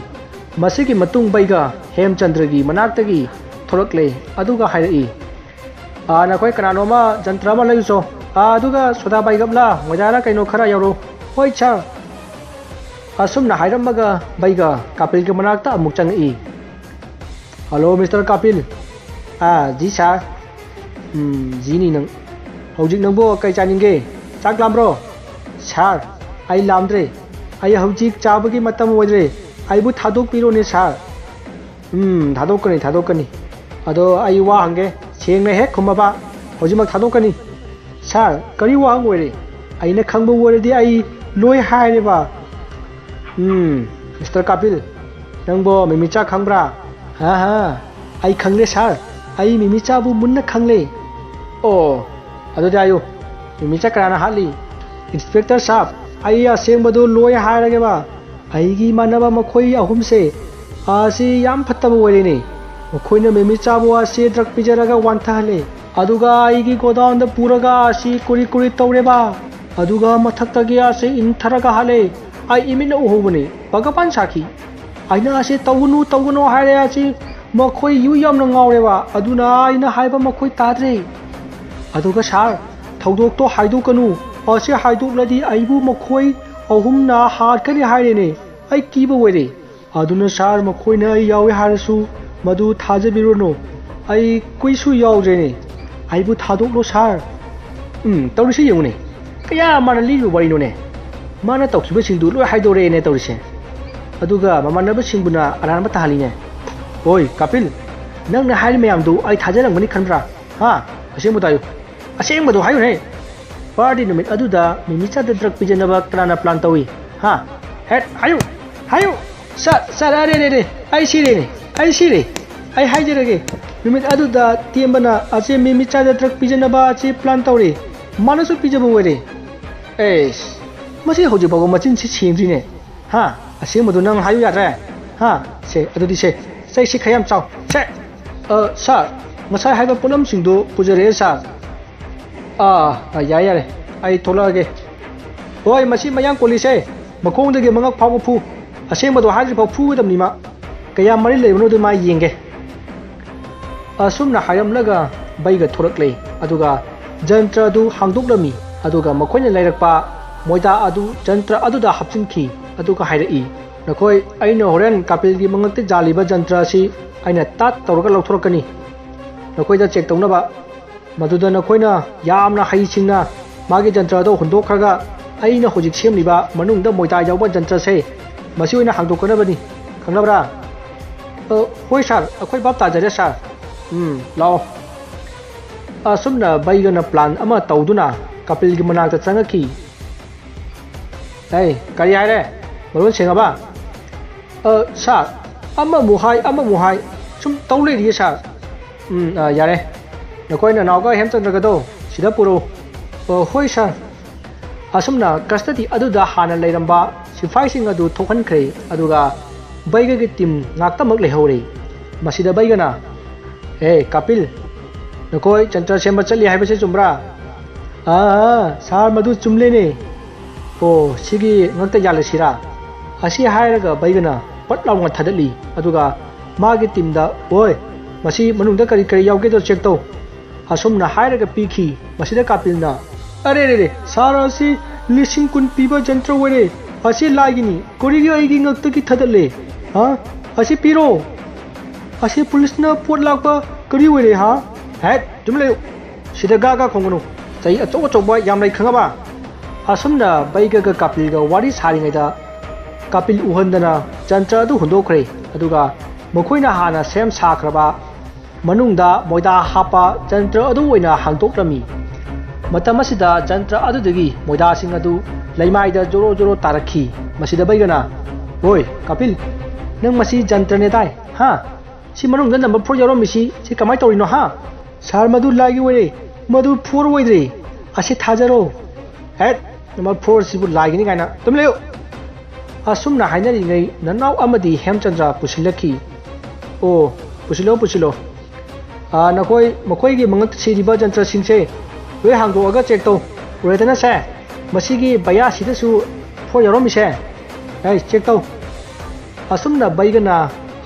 ꯃꯁꯤꯒꯤ ꯃꯇꯨꯡ ꯕꯩꯒ ꯍꯦꯝꯆꯟꯗ꯭ꯔꯒꯤ ꯃꯅꯥꯛꯇꯒꯤ ꯊꯣꯔꯛꯂꯦ꯫ ꯑꯗꯨꯒ ꯍꯥꯏꯔꯛꯏ, "ꯑꯥ, ꯅꯈꯣꯏ ꯀꯅꯥꯅꯣꯃ ꯖꯟꯇ꯭ꯔ ꯑꯃ ꯂꯩꯔꯨꯆꯣ꯫ ꯑꯥ, ꯑꯗꯨꯒ ꯁꯣꯗꯥ ꯕꯥꯏꯒꯞꯂ ꯃꯣꯏꯗꯥꯔ ꯀꯩꯅꯣ ꯈꯔ ꯌꯥꯎꯔꯛꯎ꯫" "ꯍꯣꯏ ꯁꯥꯔ꯫" ꯑꯁꯨꯝꯅ ꯍꯥꯏꯔꯝꯃꯒ ꯕꯩꯒ ꯀꯥꯄꯤꯜꯒꯤ ꯃꯅꯥꯛꯇ ꯑꯃꯨꯛ ꯆꯪꯉꯛꯏ꯫ "Hello mister Kapil." "ꯑꯥ, ꯖꯤ ꯁꯥꯔ꯫" "ꯎꯝ, ꯖꯤꯅꯤ ꯅꯪ꯫ ꯍꯧꯖꯤꯛ ꯅꯪꯕꯨ ꯀꯩ ꯆꯥꯅꯤꯡꯒꯦ? ꯆꯥꯛ ꯂꯥꯝꯕ꯭ꯔꯣ?" "ꯁꯥꯔ, ꯑꯩ ꯂꯥꯝꯗ꯭ꯔꯦ꯫ ꯑꯩ ꯍꯧꯖꯤꯛ ꯆꯥꯕꯒꯤ ꯃꯇꯝ ꯑꯣꯏꯗ꯭ꯔꯦ꯫ ꯑꯩꯕꯨ ꯊꯥꯗꯣꯛꯄꯤꯔꯣꯅꯦ ꯁꯥꯔ꯫" "ꯎꯝ, ꯊꯥꯗꯣꯛꯀꯅꯤ, ꯊꯥꯗꯣꯛꯀꯅꯤ꯫ ꯑꯗꯣ ꯑꯩ ꯋꯥ ꯍꯪꯒꯦ, ꯁꯦꯡꯅ ꯍꯦꯛ ꯈꯨꯝꯃꯕ ꯍꯧꯖꯤꯛꯃꯛ ꯊꯥꯗꯣꯛꯀꯅꯤ꯫" "ꯁꯥꯔ, ꯀꯔꯤ ꯋꯥ ꯍꯪꯉꯣꯏꯔꯦ? ꯑꯩꯅ ꯈꯪꯕ ꯑꯣꯏꯔꯗꯤ ꯑꯩ ꯂꯣꯏ ꯍꯥꯏꯔꯦꯕ꯫" "ꯎꯝ, ꯃꯤꯁꯇꯔ ꯀꯥꯄꯤꯜ, ꯅꯪꯕꯣ ꯃꯤꯃꯤꯆꯥ ꯈꯪꯕ꯭ꯔꯥ?" "ꯍꯥ ꯍꯥ, ꯑꯩ ꯈꯪꯂꯦ ꯁꯥꯔ, ꯑꯩ ꯃꯤꯃꯤꯆꯥꯕꯨ ꯃꯨꯟꯅ ꯈꯪꯂꯦ꯫" "ꯑꯣ, ꯑꯗꯨꯗꯤ ꯍꯥꯏꯌꯨ, ꯃꯤꯃꯤꯆꯥ ꯀꯅꯥꯅ ꯍꯥꯠꯂꯤ?" "ꯏꯟꯁꯄꯦꯛꯇꯔ ꯁꯥꯍꯕ, ꯑꯩ ꯑꯁꯦꯡꯕꯗꯨ ꯂꯣꯏ ꯍꯥꯏꯔꯒꯦꯕ꯫ ꯑꯩꯒꯤ ꯏꯃꯥꯟꯅꯕ ꯃꯈꯣꯏ ꯑꯍꯨꯝꯁꯦ ꯑꯁꯤ ꯌꯥꯝ ꯐꯠꯇꯕ ꯑꯣꯏꯔꯦꯅꯦ꯫ ꯃꯈꯣꯏꯅ ꯃꯦꯃꯤ ꯆꯥꯕꯨ ꯑꯁꯤ ꯗ꯭ꯔꯛ ꯄꯤꯖꯔꯒ ꯋꯥꯟꯊꯍꯜꯂꯦ꯫ ꯑꯗꯨꯒ ꯑꯩꯒꯤ ꯒꯣꯗꯥꯎꯟꯗ ꯄꯨꯔꯒ ꯑꯁꯤ ꯀꯨꯔꯤ ꯀꯨꯔꯤ ꯇꯧꯔꯦꯕ꯫ ꯑꯗꯨꯒ ꯃꯊꯛꯇꯒꯤ ꯑꯁꯤ ꯏꯟꯊꯔꯒ ꯍꯥꯠꯂꯦ꯫ ꯑꯩ ꯏꯃꯤꯠꯅ ꯎꯍꯧꯕꯅꯤ꯫ ꯚꯒꯕꯥꯟ ꯁꯥꯈꯤ꯫ ꯑꯩꯅ ꯑꯁꯤ ꯇꯧꯒꯅꯨ, ꯇꯧꯒꯅꯨ ꯍꯥꯏꯔꯦ꯫ ꯑꯁꯤ ꯃꯈꯣꯏ ꯌꯨ ꯌꯥꯝꯅ ꯉꯥꯎꯔꯦꯕ꯫ ꯑꯗꯨꯅ ꯑꯩꯅ ꯍꯥꯏꯕ ꯃꯈꯣꯏ ꯇꯥꯗ꯭ꯔꯦ꯫ ꯑꯗꯨꯒ ꯁꯥꯔ, ꯊꯧꯗꯣꯛꯇꯣ ꯍꯥꯏꯗꯣꯛꯀꯅꯨ꯫ ꯑꯁꯤ ꯍꯥꯏꯗꯣꯛꯂꯗꯤ ꯑꯩꯕꯨ ꯃꯈꯣꯏ ꯑꯍꯨꯝꯅ ꯍꯥꯠꯀꯅꯤ ꯍꯥꯏꯔꯦꯅꯦ꯫ ꯑꯩ ꯀꯤꯕ ꯑꯣꯏꯔꯦ꯫ ꯑꯗꯨꯅ ꯁꯥꯔ, ꯃꯈꯣꯏꯅ ꯑꯩ ꯌꯥꯎꯏ ꯍꯥꯏꯔꯁꯨ ꯃꯗꯨ ꯊꯥꯖꯕꯤꯔꯨꯅꯨ꯫ ꯑꯩ ꯀꯨꯏꯁꯨ ꯌꯥꯎꯗ꯭ꯔꯦꯅꯦ꯫ ꯑꯩꯕꯨ ꯊꯥꯗꯣꯛꯂꯣ ꯁꯥꯔ꯫ ꯎꯝ, ꯇꯧꯔꯤꯁꯤ ꯌꯦꯡꯉꯨꯅꯦ꯫ ꯀꯌꯥ ꯃꯥꯅ ꯂꯤꯔꯤꯕ ꯋꯥꯔꯤꯅꯣꯅꯦ? ꯃꯥꯅ ꯇꯧꯈꯤꯕꯁꯤꯡꯗꯨ ꯂꯣꯏ ꯍꯥꯏꯗꯣꯔꯛꯑꯦꯅꯦ ꯇꯧꯔꯤꯁꯦ꯫ ꯑꯗꯨꯒ ꯃꯃꯥꯟꯅꯕꯁꯤꯡꯕꯨꯅ ꯑꯔꯥꯟꯕ ꯇꯥꯍꯜꯂꯤꯅꯦ꯫ ꯑꯣꯏ ꯀꯥꯄꯤꯜ, ꯅꯪꯅ ꯍꯥꯏꯔꯤ ꯃꯌꯥꯝꯗꯨ ꯑꯩ ꯊꯥꯖꯔꯝꯒꯅꯤ ꯈꯟꯕ꯭ꯔꯥ? ꯍꯥ? ꯑꯁꯦꯡꯕꯗꯣ ꯍꯥꯏꯌꯨ꯫ ꯑꯁꯦꯡꯕꯗꯣ ꯍꯥꯏꯌꯨꯅꯦ꯫ ꯄꯥꯔꯇꯤ ꯅꯨꯃꯤꯠ ꯑꯗꯨꯗ ꯃꯤꯃꯤꯆꯥꯗ ꯗ꯭ꯔꯛ ꯄꯤꯖꯅꯕ ꯀꯅꯥꯅ ꯄ꯭ꯂꯥꯟ ꯇꯧꯏ? ꯍꯥ? ꯍꯦꯠ, ꯍꯥꯏꯌꯨ! ꯍꯥꯏꯌꯨ! ꯁꯥꯔ, ꯁꯥꯔ, ꯑꯔꯦ, ꯔꯦ, ꯔꯦ! ꯑꯩ ꯁꯤꯔꯦꯅꯦ! ꯑꯩ ꯁꯤꯔꯦ! ꯑꯩ ꯍꯥꯏꯖꯔꯒꯦ, ꯅꯨꯃꯤꯠ ꯑꯗꯨꯗ ꯇꯦꯝꯕꯅ ꯑꯁꯦ ꯃꯤꯃꯤꯆꯥꯗ ꯗ꯭ꯔꯛ ꯄꯤꯖꯅꯕ ꯑꯁꯤ ꯄ꯭ꯂꯥꯟ ꯇꯧꯔꯦ꯫ ꯃꯥꯅꯁꯨ ꯄꯤꯖꯕ ꯑꯣꯏꯔꯦ꯫ ꯑꯦꯁ, ꯃꯁꯤ ꯍꯧꯖꯤꯛ ꯐꯥꯎꯕ ꯃꯆꯤꯟꯁꯤ ꯁꯦꯡꯗ꯭ꯔꯤꯅꯦ꯫ ꯍꯥ? ꯑꯁꯦꯡꯕꯗꯨ ꯅꯪ ꯍꯥꯏꯌꯨ ꯌꯥꯗ꯭ꯔꯦ? ꯍꯥ? ꯁꯦ, ꯑꯗꯨꯗꯤ ꯁꯦ, ꯆꯩꯁꯤ ꯈꯔ ꯌꯥꯝ ꯆꯥꯎ꯫ ꯁꯦ! ꯑ, ꯁꯥꯔ, ꯉꯁꯥꯏ ꯍꯥꯏꯕ ꯄꯣꯠꯂꯝꯁꯤꯡꯗꯨ ꯄꯨꯖꯔꯛꯑꯦ, ꯁꯥꯔ꯫ ꯑꯥ, ꯑꯥ, ꯌꯥꯔꯦ, ꯌꯥꯔꯦ꯫ ꯑꯩ ꯊꯣꯛꯂꯛꯑꯒꯦ꯫ ꯍꯣꯏ, ꯃꯁꯤ ꯃꯌꯥꯡ ꯀꯣꯜꯂꯤꯁꯦ ꯃꯈꯣꯡꯗꯒꯤ ꯃꯉꯛ ꯐꯥꯎꯕ ꯐꯨ꯫ ꯑꯁꯦꯡꯕꯗꯣ ꯍꯥꯏꯗ꯭ꯔꯤꯐꯥꯎ ꯐꯨꯒꯗꯕꯅꯤ ꯃꯥ꯫ ꯀꯌꯥ ꯃꯔꯤ ꯂꯩꯕꯅꯣꯗꯣ ꯃꯥ ꯌꯦꯡꯒꯦ꯫ ꯑꯁꯨꯝꯅ ꯍꯥꯏꯔꯝꯂꯒ ꯕꯩꯒ ꯊꯣꯔꯛꯂꯦ꯫ ꯑꯗꯨꯒ ꯖꯟꯇ꯭ꯔ ꯑꯗꯨ ꯍꯥꯡꯗꯣꯛꯂꯝꯃꯤ꯫ ꯑꯗꯨꯒ ꯃꯈꯣꯏꯅ ꯂꯩꯔꯛꯄ ꯃꯣꯏꯗꯥ ꯑꯗꯨ ꯖꯟꯇ꯭ꯔ ꯑꯗꯨꯗ ꯍꯥꯞꯆꯤꯟꯈꯤ꯫ ꯑꯗꯨꯒ ꯍꯥꯏꯔꯛꯏ, "ꯅꯈꯣꯏ, ꯑꯩꯅ ꯍꯣꯔꯦꯟ ꯀꯥꯄꯤꯜꯒꯤ ꯃꯉꯛꯇ ꯖꯥꯜꯂꯤꯕ ꯖꯟꯇ꯭ꯔ ꯑꯁꯤ ꯑꯩꯅ ꯇꯥꯠ ꯇꯧꯔꯒ ꯂꯧꯊꯣꯔꯛꯀꯅꯤ꯫ ꯅꯈꯣꯏꯗ ꯆꯦꯛ ꯇꯧꯅꯕ꯫ ꯃꯗꯨꯗ ꯅꯈꯣꯏꯅ ꯌꯥꯝꯅ ꯍꯩꯁꯤꯡꯅ ꯃꯥꯒꯤ ꯖꯟꯇ꯭ꯔ ꯑꯗꯨ ꯍꯨꯟꯗꯣꯛꯈ꯭ꯔꯒ ꯑꯩꯅ ꯍꯧꯖꯤꯛ ꯁꯦꯝꯂꯤꯕ ꯃꯅꯨꯡꯗ ꯃꯣꯏꯗꯥ ꯌꯥꯎꯕ ꯖꯟꯇ꯭ꯔꯁꯦ ꯃꯁꯤ ꯑꯣꯏꯅ ꯍꯥꯡꯗꯣꯛꯀꯗꯕꯅꯤ꯫ ꯈꯪꯂꯕ꯭ꯔꯥ?" "ꯑ, ꯍꯣꯏ ꯁꯥꯔ, ꯑꯩꯈꯣꯏ ꯚꯥꯞ ꯇꯥꯖꯔꯦ ꯁꯥꯔ꯫ ꯎꯝ, ꯂꯥꯛꯑꯣ꯫" ꯑꯁꯨꯝꯅ ꯕꯩꯒꯅ ꯄ꯭ꯂꯥꯟ ꯑꯃ ꯇꯧꯗꯨꯅ ꯀꯥꯄꯤꯜꯒꯤ ꯃꯅꯥꯛꯇ ꯆꯪꯉꯛꯈꯤ꯫ "ꯑꯩ, ꯀꯔꯤ ꯍꯥꯏꯔꯦ? ꯃꯔꯣꯟ ꯁꯦꯡꯉꯕ?" "ꯑ, ꯁꯥꯔ, ꯑꯃꯃꯨꯛ ꯍꯥꯏ, ꯑꯃꯃꯨꯛ ꯍꯥꯏ, ꯁꯨꯝ ꯇꯧ ꯂꯩꯔꯤꯌꯦ ꯁꯥꯔ꯫" "ꯎꯝ, ꯑ, ꯌꯥꯔꯦ꯫ ꯅꯈꯣꯏ ꯅꯅꯥꯎꯒ ꯍꯦꯝꯆꯟꯗ꯭ꯔꯒꯗꯣ ꯁꯤꯗ ꯄꯨꯔꯛꯎ꯫" "ꯑ, ꯍꯣꯏ ꯁꯥꯔ꯫" ꯑꯁꯨꯝꯅ ꯀꯁꯇꯗꯤ ꯑꯗꯨꯗ ꯍꯥꯟꯅ ꯂꯩꯔꯝꯕ ꯁꯤꯐꯥꯏꯁꯤꯡ ꯑꯗꯨ ꯊꯣꯛꯍꯟꯈ꯭ꯔꯦ, ꯑꯗꯨꯒ ꯕꯩꯒꯒꯤ ꯇꯤꯝ ꯉꯥꯛꯇꯃꯛ ꯂꯩꯍꯧꯔꯦ꯫ ꯃꯁꯤꯗ ꯕꯩꯒꯅ, "ꯑꯦ ꯀꯥꯄꯤꯜ, ꯅꯈꯣꯏ ꯖꯟꯇ꯭ꯔ ꯁꯦꯝꯕ ꯆꯠꯂꯤ ꯍꯥꯏꯕꯁꯤ ꯆꯨꯝꯕ꯭ꯔꯥ?" "ꯑꯥ, ꯁꯥꯔ, ꯃꯗꯨ ꯆꯨꯝꯂꯦꯅꯦ꯫ ꯑꯣ, ꯁꯤꯒꯤ ꯉꯛꯇ ꯌꯥꯜꯂꯁꯤꯔꯥ?" ꯑꯁꯤ ꯍꯥꯏꯔꯒ ꯕꯩꯒꯅ ꯄꯠ ꯂꯥꯎꯅ ꯊꯥꯗꯠꯂꯤ꯫ ꯑꯗꯨꯒ ꯃꯥꯒꯤ ꯇꯤꯝꯗ, "ꯑꯣꯏ, ꯃꯁꯤ ꯃꯅꯨꯡꯗ ꯀꯔꯤ ꯀꯔꯤ ꯌꯥꯎꯒꯦꯗꯣ ꯆꯦꯛ ꯇꯧ"꯫ ꯑꯁꯨꯝꯅ ꯍꯥꯏꯔꯒ ꯄꯤꯈꯤ꯫ ꯃꯁꯤꯗ ꯀꯥꯄꯤꯜꯅ, "ꯑꯔꯦ ꯔꯦ ꯔꯦ, ꯁꯥꯔ, ꯑꯁꯤ ꯂꯤꯁꯤꯡ ꯀꯨꯟ ꯄꯤꯕ ꯖꯟꯇ꯭ꯔ ꯑꯣꯏꯔꯦ꯫ ꯑꯁꯤ ꯂꯥꯏꯒꯤꯅꯤ꯫ ꯀꯔꯤꯒꯤ ꯑꯩꯒꯤ ꯉꯛꯇꯒꯤ ꯊꯥꯗꯠꯂꯦ? ꯍꯥ? ꯑꯁꯤ ꯄꯤꯔꯣ꯫ ꯑꯁꯤ ꯄꯨꯂꯤꯁꯅ ꯄꯣꯠ ꯂꯥꯛꯄ ꯀꯔꯤ ꯑꯣꯏꯔꯦ, ꯍꯥ?" "ꯍꯦꯠ, ꯇꯨꯃꯤꯟ ꯂꯩꯌꯨ꯫ ꯁꯤꯗ ꯒꯥ ꯒꯥ ꯈꯣꯡꯒꯅꯨ꯫ ꯆꯍꯤ ꯑꯆꯧ ꯑꯆꯧꯕ ꯌꯥꯝ ꯂꯩ, ꯈꯪꯉꯕ?" ꯑꯁꯨꯝꯅ ꯕꯩꯒꯒ ꯀꯥꯄꯤꯜꯒ ꯋꯥꯔꯤ ꯁꯥꯔꯤꯉꯩꯗ ꯀꯥꯄꯤꯜ ꯎꯍꯟꯗꯅ ꯖꯟꯇ꯭ꯔ ꯑꯗꯨ ꯍꯨꯟꯗꯣꯛꯈ꯭ꯔꯦ꯫ ꯑꯗꯨꯒ ꯃꯈꯣꯏꯅ ꯍꯥꯟꯅ ꯁꯦꯝ ꯁꯥꯈ꯭ꯔꯕ ꯃꯅꯨꯡꯗ ꯃꯣꯏꯗꯥ ꯍꯥꯞꯄ ꯖꯟꯇ꯭ꯔ ꯑꯗꯨ ꯑꯣꯏꯅ ꯍꯥꯡꯗꯣꯛꯂꯝꯃꯤ꯫ ꯃꯇꯝ ꯑꯁꯤꯗ ꯖꯟꯇ꯭ꯔ ꯑꯗꯨꯗꯒꯤ ꯃꯣꯏꯗꯥꯁꯤꯡ ꯑꯗꯨ ꯂꯩꯃꯥꯏꯗ ꯖꯣꯔꯣ ꯖꯣꯔꯣ ꯇꯥꯔꯛꯈꯤ꯫ ꯃꯁꯤꯗ ꯕꯩꯒꯅ, "ꯍꯣꯏ, ꯀꯥꯄꯤꯜ, ꯅꯪ ꯃꯁꯤ ꯖꯟꯇ꯭ꯔꯅꯦ ꯇꯥꯏ, ꯍꯥ? ꯁꯤ ꯃꯅꯨꯡꯗ ꯅꯝꯕꯔ ꯐꯣꯔ ꯌꯥꯎꯔꯝꯃꯤꯁꯤ, ꯁꯤ ꯀꯃꯥꯏꯅ ꯇꯧꯔꯤꯅꯣ, ꯍꯥ?" "ꯁꯥꯔ, ꯃꯗꯨ ꯂꯥꯏꯒꯤ ꯑꯣꯏꯔꯦ, ꯃꯗꯨ ꯐꯣꯔ ꯑꯣꯏꯗ꯭ꯔꯦ꯫ ꯑꯁꯤ ꯊꯥꯖꯔꯣ꯫" "ꯍꯦꯠ, ꯅꯝꯕꯔ ꯐꯣꯔ ꯁꯤꯕꯨ ꯂꯥꯏꯒꯤꯅꯤ ꯀꯥꯏꯅ, ꯇꯨꯝ ꯂꯩꯌꯨ!" ꯑꯁꯨꯝꯅ ꯍꯥꯏꯅꯔꯤꯉꯩ ꯅꯅꯥꯎ ꯑꯃꯗꯤ ꯍꯦꯝꯆꯟꯗ꯭ꯔ ꯄꯨꯁꯤꯜꯂꯛꯈꯤ꯫ "ꯑꯣ, ꯄꯨꯁꯤꯜꯂꯣ, ꯄꯨꯁꯤꯜꯂꯣ꯫ ꯑꯥ, ꯅꯈꯣꯏ, ꯃꯈꯣꯏꯒꯤ ꯃꯉꯛꯇ ꯁꯤꯔꯤꯕ ꯖꯟꯇ꯭ꯔꯁꯤꯡꯁꯦ ꯂꯣꯏ ꯍꯥꯡꯗꯣꯛꯑꯒ ꯆꯦꯛ ꯇꯧ꯫ ꯔꯣꯏꯇꯅꯁꯦ, ꯃꯁꯤꯒꯤ ꯕꯌꯥꯁꯤꯗꯁꯨ ꯐꯣꯔ ꯌꯥꯎꯔꯝꯃꯤꯁꯦ, ꯑꯩ ꯆꯦꯛ ꯇꯧ꯫" ꯑꯁꯨꯝꯅ ꯕꯩꯒꯅ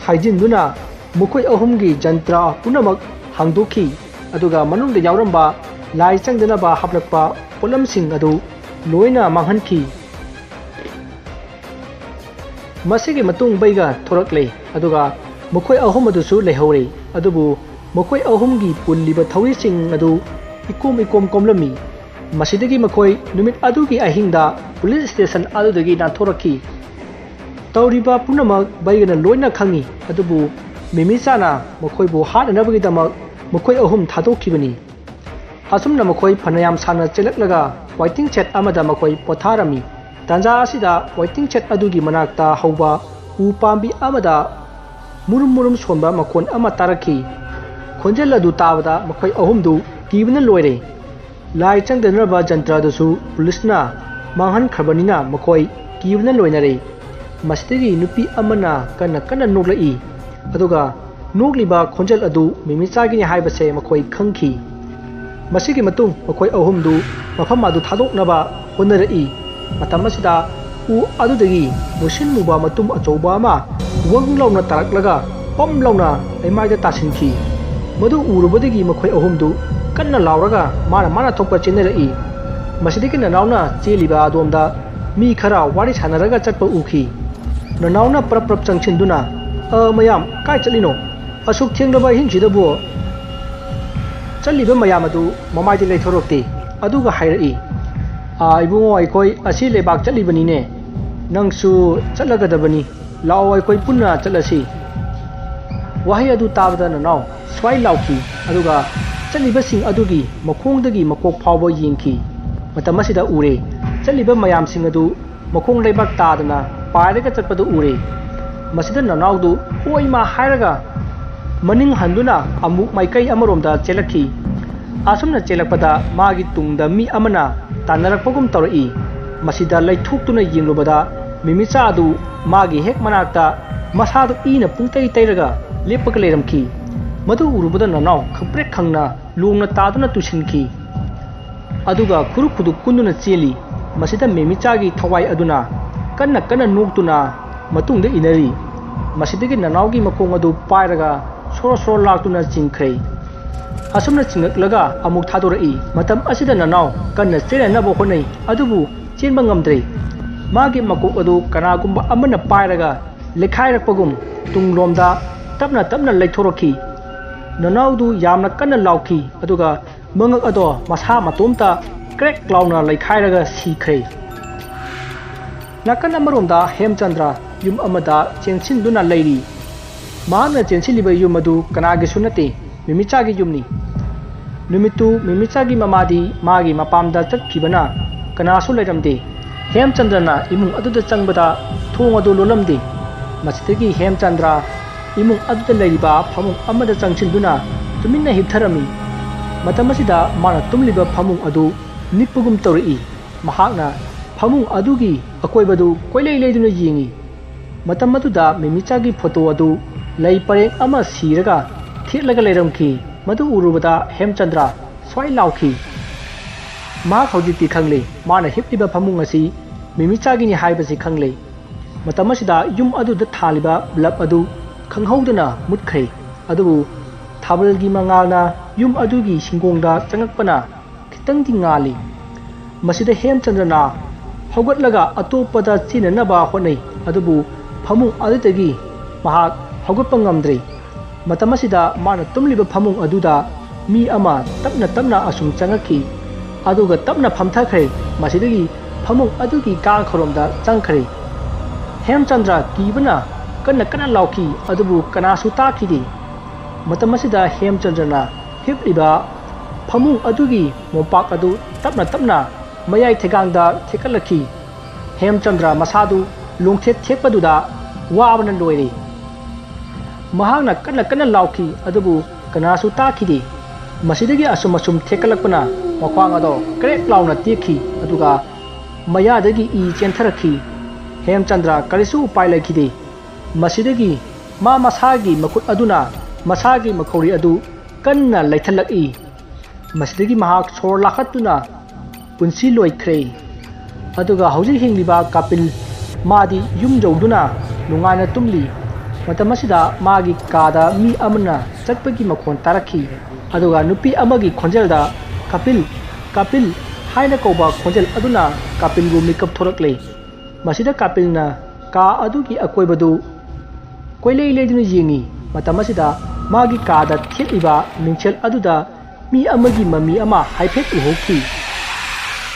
ꯍꯥꯏꯖꯤꯟꯗꯨꯅ ꯃꯈꯣꯏ ꯑꯍꯨꯝꯒꯤ ꯖꯟꯇ꯭ꯔ ꯄꯨꯝꯅꯃꯛ ꯍꯥꯡꯗꯣꯛꯈꯤ꯫ ꯑꯗꯨꯒ ꯃꯅꯨꯡꯗ ꯌꯥꯎꯔꯝꯕ ꯂꯥꯏ ꯆꯪꯗꯅꯕ ꯍꯥꯞꯂꯛꯄ ꯄꯣꯠꯂꯝꯁꯤꯡ ꯑꯗꯨ ꯂꯣꯏꯅ ꯃꯥꯡꯍꯟꯈꯤ꯫ ꯃꯁꯤꯒꯤ ꯃꯇꯨꯡ ꯕꯩꯒ ꯊꯣꯔꯛꯂꯦ, ꯑꯗꯨꯒ ꯃꯈꯣꯏ ꯑꯍꯨꯝ ꯑꯗꯨꯁꯨ ꯂꯩꯍꯧꯔꯦ꯫ ꯑꯗꯨꯕꯨ ꯃꯈꯣꯏ ꯑꯍꯨꯝꯒꯤ ꯄꯨꯜꯂꯤꯕ ꯊꯧꯔꯤꯁꯤꯡ ꯑꯗꯨ ꯏꯀꯣꯝ ꯏꯀꯣꯝ ꯀꯣꯝꯂꯝꯃꯤ꯫ ꯃꯁꯤꯗꯒꯤ ꯃꯈꯣꯏ ꯅꯨꯃꯤꯠ ꯑꯗꯨꯒꯤ ꯑꯍꯤꯡꯗ ꯄꯨꯂꯤꯁ ꯁ꯭ꯇꯦꯁꯟ ꯑꯗꯨꯗꯒꯤ ꯅꯥꯟꯊꯣꯔꯛꯈꯤ꯫ ꯇꯧꯔꯤꯕ ꯄꯨꯝꯅꯃꯛ ꯕꯩꯒꯅ ꯂꯣꯏꯅ ꯈꯪꯏ, ꯑꯗꯨꯕꯨ ꯃꯤꯃꯤꯆꯥꯅ ꯃꯈꯣꯏꯕꯨ ꯍꯥꯠꯅꯅꯕꯒꯤꯗꯃꯛ ꯃꯈꯣꯏ ꯑꯍꯨꯝ ꯊꯥꯗꯣꯛꯈꯤꯕꯅꯤ꯫ ꯑꯁꯨꯝꯅ ꯃꯈꯣꯏ ꯐꯅꯌꯥꯝ ꯁꯥꯡꯅ ꯆꯦꯜꯂꯛꯂꯒ ꯋꯥꯏꯇꯤꯡ ꯁꯦꯠ ꯑꯃꯗ ꯃꯈꯣꯏ ꯄꯣꯊꯥꯔꯝꯃꯤ꯫ ꯇꯥꯟꯖꯥ ꯑꯁꯤꯗ ꯋꯥꯏꯇꯤꯡ ꯁꯦꯠ ꯑꯗꯨꯒꯤ ꯃꯅꯥꯛꯇ ꯍꯧꯕ ꯎ ꯄꯥꯝꯕꯤ ꯑꯃꯗ ꯃꯨꯔꯨꯝ ꯃꯨꯔꯨꯝ ꯁꯣꯟꯕ ꯃꯈꯣꯟ ꯑꯃ ꯇꯥꯔꯛꯈꯤ꯫ ꯈꯣꯟꯖꯦꯜ ꯑꯗꯨ ꯇꯥꯕꯗ ꯃꯈꯣꯏ ꯑꯍꯨꯝꯗꯨ ꯀꯤꯕꯅ ꯂꯣꯏꯔꯦ꯫ ꯂꯥꯏ ꯆꯪꯗꯅꯕ ꯖꯟꯇ꯭ꯔ ꯑꯗꯨꯁꯨ ꯄꯨꯂꯤꯁꯅ ꯃꯥꯡꯍꯟꯈ꯭ꯔꯕꯅꯤꯅ ꯃꯈꯣꯏ ꯀꯤꯕꯅ ꯂꯣꯏꯅꯔꯦ꯫ ꯃꯁꯤꯗꯒꯤ ꯅꯨꯄꯤ ꯑꯃꯅ ꯀꯟꯅ ꯀꯟꯅ ꯅꯣꯛꯂꯛꯏ, ꯑꯗꯨꯒ ꯅꯣꯛꯂꯤꯕ ꯈꯣꯟꯖꯦꯜ ꯑꯗꯨ ꯃꯦꯃꯤꯆꯥꯒꯤꯅꯤ ꯍꯥꯏꯕꯁꯦ ꯃꯈꯣꯏ ꯈꯪꯈꯤ꯫ ꯃꯁꯤꯒꯤ ꯃꯇꯨꯡ ꯃꯈꯣꯏ ꯑꯍꯨꯝꯗꯨ ꯃꯐꯝ ꯑꯗꯨ ꯊꯥꯗꯣꯛꯅꯕ ꯍꯣꯠꯅꯔꯛꯏ꯫ ꯃꯇꯝ ꯑꯁꯤꯗ ꯎ ꯑꯗꯨꯗꯒꯤ ꯃꯨꯁꯤꯟ ꯃꯨꯕ ꯃꯇꯨꯝ ꯑꯆꯧꯕ ꯑꯃ ꯋꯪ ꯂꯥꯎꯅ ꯇꯥꯔꯛꯂꯒ ꯄꯝ ꯂꯥꯎꯅ ꯂꯩꯃꯥꯏꯗ ꯇꯥꯁꯤꯟꯈꯤ꯫ ꯃꯗꯨ ꯎꯔꯨꯕꯗꯒꯤ ꯃꯈꯣꯏ ꯑꯍꯨꯝꯗꯨ ꯀꯟꯅ ꯂꯥꯎꯔꯒ ꯃꯥꯅ ꯃꯥꯅ ꯊꯣꯛꯄ ꯆꯦꯟꯅꯔꯛꯏ꯫ ꯃꯁꯤꯗꯒꯤ ꯅꯅꯥꯎꯅ ꯆꯦꯜꯂꯤꯕ ꯑꯗꯣꯝꯗ ꯃꯤ ꯈꯔ ꯋꯥꯔꯤ ꯁꯥꯟꯅꯔꯒ ꯆꯠꯄ ꯎꯈꯤ꯫ ꯅꯅꯥꯎꯅ ꯄ꯭ꯔꯞ ꯄ꯭ꯔꯞ ꯆꯪꯁꯤꯟꯗꯨꯅ, "ꯑ, ꯃꯌꯥꯝ, ꯀꯥꯏ ꯆꯠꯂꯤꯅꯣ? ꯑꯁꯨꯛ ꯊꯦꯡꯂꯕ ꯑꯍꯤꯡꯁꯤꯗꯕꯨ?" ꯆꯠꯂꯤꯕ ꯃꯌꯥꯝ ꯑꯗꯨ ꯃꯃꯥꯏꯗ ꯂꯩꯊꯣꯔꯛꯇꯦ꯫ ꯑꯗꯨꯒ ꯍꯥꯏꯔꯛꯏ, "ꯑ, ꯏꯕꯨꯡꯉꯣ, ꯑꯩꯈꯣꯏ ꯑꯁꯤ ꯂꯩꯕꯥꯛ ꯆꯠꯂꯤꯕꯅꯤꯅꯦ꯫ ꯅꯪꯁꯨ ꯆꯠꯂꯒꯗꯕꯅꯤ꯫ ꯂꯥꯛꯑꯣ, ꯑꯩꯈꯣꯏ ꯄꯨꯟꯅ ꯆꯠꯂꯁꯤ꯫" ꯋꯥꯍꯩ ꯑꯗꯨ ꯇꯥꯕꯗ ꯅꯅꯥꯎ ꯁ꯭ꯋꯥꯏ ꯂꯥꯎꯈꯤ, ꯑꯗꯨꯒ ꯆꯠꯂꯤꯕꯁꯤꯡ ꯑꯗꯨꯒꯤ ꯃꯈꯣꯡꯗꯒꯤ ꯃꯀꯣꯛ ꯐꯥꯎꯕ ꯌꯦꯡꯈꯤ꯫ ꯃꯇꯝ ꯑꯁꯤꯗ ꯎꯔꯦ, ꯆꯠꯂꯤꯕ ꯃꯌꯥꯝꯁꯤꯡ ꯑꯗꯨ ꯃꯈꯣꯡ ꯂꯩꯕꯥꯛ ꯇꯥꯗꯅ ꯄꯥꯏꯔꯒ ꯆꯠꯄꯗꯨ ꯎꯔꯦ꯫ ꯃꯁꯤꯗ ꯅꯅꯥꯎꯗꯨ "ꯑꯣꯏꯃ" ꯍꯥꯏꯔꯒ ꯃꯅꯤꯡ ꯍꯟꯗꯨꯅ ꯑꯃꯨꯛ ꯃꯥꯏꯀꯩ ꯑꯃꯔꯣꯝꯗ ꯆꯦꯜꯂꯛꯈꯤ꯫ ꯑꯁꯨꯝꯅ ꯆꯦꯜꯂꯛꯄꯗ ꯃꯥꯒꯤ ꯇꯨꯡꯗ ꯃꯤ ꯑꯃꯅ ꯇꯥꯟꯅꯔꯛꯄꯒꯨꯝ ꯇꯧꯔꯛꯏ꯫ ꯃꯁꯤꯗ ꯂꯩꯊꯣꯛꯇꯨꯅ ꯌꯦꯡꯂꯨꯕꯗ ꯃꯤꯃꯤꯆꯥ ꯑꯗꯨ ꯃꯥꯒꯤ ꯍꯦꯛ ꯃꯅꯥꯛꯇ ꯃꯁꯥꯗꯨ ꯏꯅ ꯄꯨꯡꯇꯩ ꯇꯩꯔꯒ ꯂꯦꯞꯄꯒ ꯂꯩꯔꯝꯈꯤ꯫ ꯃꯗꯨ ꯎꯔꯨꯕꯗ ꯅꯅꯥꯎ ꯈꯪꯄ꯭ꯔꯦꯛ ꯈꯪꯅ ꯂꯣꯡꯅ ꯇꯥꯗꯨꯅ ꯇꯨꯁꯤꯟꯈꯤ꯫ ꯑꯗꯨꯒ ꯈꯨꯔꯨ ꯈꯨꯗꯨ ꯀꯨꯟꯗꯨꯅ ꯆꯦꯜꯂꯤ꯫ ꯃꯁꯤꯗ ꯃꯦꯃꯤꯆꯥꯒꯤ ꯊꯋꯥꯏ ꯑꯗꯨꯅ ꯀꯟꯅ ꯀꯟꯅ ꯅꯣꯛꯇꯨꯅ ꯃꯇꯨꯡꯗ ꯏꯟꯅꯔꯤ꯫ ꯃꯁꯤꯗꯒꯤ ꯅꯅꯥꯎꯒꯤ ꯃꯈꯣꯡ ꯑꯗꯨ ꯄꯥꯏꯔꯒ ꯁꯣꯔꯣ ꯁꯣꯔꯣ ꯂꯥꯛꯇꯨꯅ ꯆꯤꯡꯈ꯭ꯔꯦ꯫ ꯑꯁꯨꯝꯅ ꯆꯤꯡꯂꯛꯂꯒ ꯑꯃꯨꯛ ꯊꯥꯗꯣꯔꯛꯏ꯫ ꯃꯇꯝ ꯑꯁꯤꯗ ꯅꯅꯥꯎ ꯀꯟꯅ ꯆꯦꯟꯅꯅꯕ ꯍꯣꯠꯅꯩ, ꯑꯗꯨꯕꯨ ꯆꯦꯟꯕ ꯉꯝꯗ꯭ꯔꯦ꯫ ꯃꯥꯒꯤ ꯃꯀꯣꯛ ꯑꯗꯨ ꯀꯅꯥꯒꯨꯝꯕ ꯑꯃꯅ ꯄꯥꯏꯔꯒ ꯂꯩꯈꯥꯏꯔꯛꯄꯒꯨꯝ ꯇꯨꯡꯂꯣꯝꯗ ꯇꯞꯅ ꯇꯞꯅ ꯂꯩꯊꯣꯔꯛꯈꯤ꯫ ꯅꯅꯥꯎꯗꯨ ꯌꯥꯝꯅ ꯀꯟꯅ ꯂꯥꯎꯈꯤ, ꯑꯗꯨꯒ ꯃꯉꯛ ꯑꯗꯣ ꯃꯁꯥ ꯃꯇꯣꯝꯇ ꯀ꯭ꯔꯦꯛ ꯂꯥꯎꯅ ꯂꯩꯈꯥꯏꯔꯒ ꯁꯤꯈ꯭ꯔꯦ꯫ ꯅꯥꯀꯟ ꯑꯃꯔꯣꯝꯗ ꯍꯦꯝꯆꯟꯗ꯭ꯔ ꯌꯨꯝ ꯑꯃꯗ ꯆꯦꯟꯁꯤꯟꯗꯨꯅ ꯂꯩꯔꯤ꯫ ꯃꯍꯥꯛꯅ ꯆꯦꯟꯁꯤꯜꯂꯤꯕ ꯌꯨꯝ ꯑꯗꯨ ꯀꯅꯥꯒꯤꯁꯨ ꯅꯠꯇꯦ, ꯃꯤꯃꯤꯆꯥꯒꯤ ꯌꯨꯝꯅꯤ꯫ ꯅꯨꯃꯤꯠꯇꯨ ꯃꯤꯃꯤꯆꯥꯒꯤ ꯃꯃꯥꯗꯤ ꯃꯥꯒꯤ ꯃꯄꯥꯝꯗ ꯆꯠꯈꯤꯕꯅ ꯀꯅꯥꯁꯨ ꯂꯩꯔꯝꯗꯦ꯫ ꯍꯦꯝꯆꯟꯗ꯭ꯔꯅ ꯏꯃꯨꯡ ꯑꯗꯨꯗ ꯆꯪꯕꯗ ꯊꯣꯡ ꯑꯗꯨ ꯂꯣꯜꯂꯝꯗꯦ꯫ ꯃꯁꯤꯗꯒꯤ ꯍꯦꯝꯆꯟꯗ꯭ꯔ ꯏꯃꯨꯡ ꯑꯗꯨꯗ ꯂꯩꯔꯤꯕ ꯐꯃꯨꯡ ꯑꯃꯗ ꯆꯪꯁꯤꯟꯗꯨꯅ ꯇꯨꯃꯤꯟꯅ ꯍꯤꯞꯊꯔꯝꯃꯤ꯫ ꯃꯇꯝ ꯑꯁꯤꯗ ꯃꯥꯅ ꯇꯨꯝꯂꯤꯕ ꯐꯃꯨꯡ ꯑꯗꯨ ꯅꯤꯛꯄꯒꯨꯝ ꯇꯧꯔꯛꯏ꯫ ꯃꯍꯥꯛꯅ ꯐꯃꯨꯡ ꯑꯗꯨꯒꯤ ꯑꯀꯣꯏꯕꯗꯨ ꯀꯣꯏꯂꯩ ꯂꯩꯗꯨꯅ ꯌꯦꯡꯏ꯫ ꯃꯇꯝ ꯑꯗꯨꯗ ꯃꯤꯃꯤꯆꯥꯒꯤ ꯐꯣꯇꯣ ꯑꯗꯨ ꯂꯩ ꯄꯔꯦꯡ ꯑꯃ ꯁꯤꯔꯒ ꯊꯦꯠꯂꯒ ꯂꯩꯔꯝꯈꯤ꯫ ꯃꯗꯨ ꯎꯔꯨꯕꯗ ꯍꯦꯝꯆꯟꯗ꯭ꯔ ꯁ꯭ꯋꯥꯏ ꯂꯥꯎꯈꯤ꯫ ꯃꯍꯥꯛ ꯍꯧꯖꯤꯛꯇꯤ ꯈꯪꯂꯦ, ꯃꯥꯅ ꯍꯤꯞꯂꯤꯕ ꯐꯃꯨꯡ ꯑꯁꯤ ꯃꯤꯃꯤꯆꯥꯒꯤꯅꯤ ꯍꯥꯏꯕꯁꯤ ꯈꯪꯂꯦ꯫ ꯃꯇꯝ ꯑꯁꯤꯗ ꯌꯨꯝ ꯑꯗꯨꯗ ꯊꯥꯜꯂꯤꯕ ꯕ꯭ꯂꯕ ꯑꯗꯨ ꯈꯪꯍꯧꯗꯅ ꯃꯨꯠꯈ꯭ꯔꯦ꯫ ꯑꯗꯨꯕꯨ ꯊꯥꯕꯜꯒꯤ ꯃꯉꯥꯜꯅ ꯌꯨꯝ ꯑꯗꯨꯒꯤ ꯁꯤꯡꯒꯣꯡꯗ ꯆꯪꯉꯛꯄꯅ ꯈꯤꯇꯪꯗꯤ ꯉꯥꯜꯂꯤ꯫ ꯃꯁꯤꯗ ꯍꯦꯝꯆꯟꯗ꯭ꯔꯅ ꯍꯧꯒꯠꯂꯒ ꯑꯇꯣꯞꯄꯗ ꯆꯦꯟꯅꯅꯕ ꯍꯣꯠꯅꯩ, ꯑꯗꯨꯕꯨ ꯐꯃꯨꯡ ꯑꯗꯨꯗꯒꯤ ꯃꯍꯥꯛ ꯍꯧꯒꯠꯄ ꯉꯝꯗ꯭ꯔꯦ꯫ ꯃꯇꯝ ꯑꯁꯤꯗ ꯃꯥꯅ ꯇꯨꯝꯂꯤꯕ ꯐꯃꯨꯡ ꯑꯗꯨꯗ ꯃꯤ ꯑꯃ ꯇꯞꯅ ꯇꯞꯅ ꯑꯁꯨꯝ ꯆꯪꯉꯛꯈꯤ, ꯑꯗꯨꯒ ꯇꯞꯅ ꯐꯝꯊꯈ꯭ꯔꯦ꯫ ꯃꯁꯤꯗꯒꯤ ꯐꯃꯨꯡ ꯑꯗꯨꯒꯤ ꯀꯥ ꯈꯔꯣꯝꯗ ꯆꯪꯈ꯭ꯔꯦ꯫ ꯍꯦꯝꯆꯟꯗ꯭ꯔ ꯀꯤꯕꯅ ꯀꯟꯅ ꯀꯟꯅ ꯂꯥꯎꯈꯤ, ꯑꯗꯨꯕꯨ ꯀꯅꯥꯁꯨ ꯇꯥꯈꯤꯗꯦ꯫ ꯃꯇꯝ ꯑꯁꯤꯗ ꯍꯦꯝꯆꯟꯗ꯭ꯔꯅ ꯍꯤꯞꯂꯤꯕ ꯐꯃꯨꯡ ꯑꯗꯨꯒꯤ ꯃꯣꯝꯄꯥꯛ ꯑꯗꯨ ꯇꯞꯅ ꯇꯞꯅ ꯃꯌꯥꯏ ꯊꯦꯒꯥꯡꯗ ꯊꯦꯛꯀꯠꯂꯛꯈꯤ꯫ ꯍꯦꯝꯆꯟꯗ꯭ꯔ ꯃꯁꯥꯗꯨ ꯂꯣꯡꯊꯦꯠ ꯊꯦꯛꯄꯗꯨꯗ ꯋꯥꯕꯅ ꯂꯣꯏꯔꯦ꯫ ꯃꯍꯥꯛꯅ ꯀꯟꯅ ꯀꯟꯅ ꯂꯥꯎꯈꯤ, ꯑꯗꯨꯕꯨ ꯀꯅꯥꯁꯨ ꯇꯥꯈꯤꯗꯦ꯫ ꯃꯁꯤꯗꯒꯤ ꯑꯁꯨꯝ ꯑꯁꯨꯝ ꯊꯦꯛꯀꯠꯂꯛꯄꯅ ꯃꯈ꯭ꯋꯥꯡ ꯑꯗꯣ ꯀ꯭ꯔꯦꯛ ꯂꯥꯎꯅ ꯇꯦꯛꯈꯤ, ꯑꯗꯨꯒ ꯃꯌꯥꯗꯒꯤ ꯏ ꯆꯦꯟꯊꯔꯛꯈꯤ꯫ ꯍꯦꯝꯆꯟꯗ꯭ꯔ ꯀꯔꯤꯁꯨ ꯎꯄꯥꯏ ꯂꯩꯈꯤꯗꯦ꯫ ꯃꯁꯤꯗꯒꯤ ꯃꯥ ꯃꯁꯥꯒꯤ ꯃꯈꯨꯠ ꯑꯗꯨꯅ ꯃꯁꯥꯒꯤ ꯃꯈꯧꯔꯤ ꯑꯗꯨ ꯀꯟꯅ ꯂꯩꯊꯠꯂꯛꯏ꯫ ꯃꯁꯤꯗꯒꯤ ꯃꯍꯥꯛ ꯁꯣꯔ ꯂꯥꯈꯠꯇꯨꯅ ꯄꯨꯟꯁꯤ ꯂꯣꯏꯈ꯭ꯔꯦ꯫ ꯑꯗꯨꯒ ꯍꯧꯖꯤꯛ ꯍꯤꯡꯂꯤꯕ ꯀꯥꯄꯤꯜ, ꯃꯥꯗꯤ ꯌꯨꯝ ꯌꯧꯗꯨꯅ ꯅꯨꯡꯉꯥꯏꯅ ꯇꯨꯝꯂꯤ꯫ ꯃꯇꯝ ꯑꯁꯤꯗ ꯃꯥꯒꯤ ꯀꯥꯗ ꯃꯤ ꯑꯃꯅ ꯆꯠꯄꯒꯤ ꯃꯈꯣꯟ ꯇꯥꯔꯛꯈꯤ꯫ ꯑꯗꯨꯒ ꯅꯨꯄꯤ ꯑꯃꯒꯤ ꯈꯣꯟꯖꯦꯜꯗ, "ꯀꯥꯄꯤꯜ, ꯀꯥꯄꯤꯜ" ꯍꯥꯏꯅ ꯀꯧꯕ ꯈꯣꯟꯖꯦꯜ ꯑꯗꯨꯅ ꯀꯥꯄꯤꯜꯕꯨ ꯃꯤꯀꯞ ꯊꯣꯔꯛꯂꯦ꯫ ꯃꯁꯤꯗ ꯀꯥꯄꯤꯜꯅ ꯀꯥ ꯑꯗꯨꯒꯤ ꯑꯀꯣꯏꯕꯗꯨ ꯀꯣꯏꯂꯩ ꯂꯩꯗꯨꯅ ꯌꯦꯡꯉꯤ꯫ ꯃꯇꯝ ꯑꯁꯤꯗ ꯃꯥꯒꯤ ꯀꯥꯗ ꯊꯦꯠꯂꯤꯕ ꯃꯤꯡꯁꯦꯜ ꯑꯗꯨꯗ ꯃꯤ ꯑꯃꯒꯤ ꯃꯃꯤ ꯑꯃ ꯍꯥꯏꯐꯦꯠ ꯎꯍꯧꯈꯤ꯫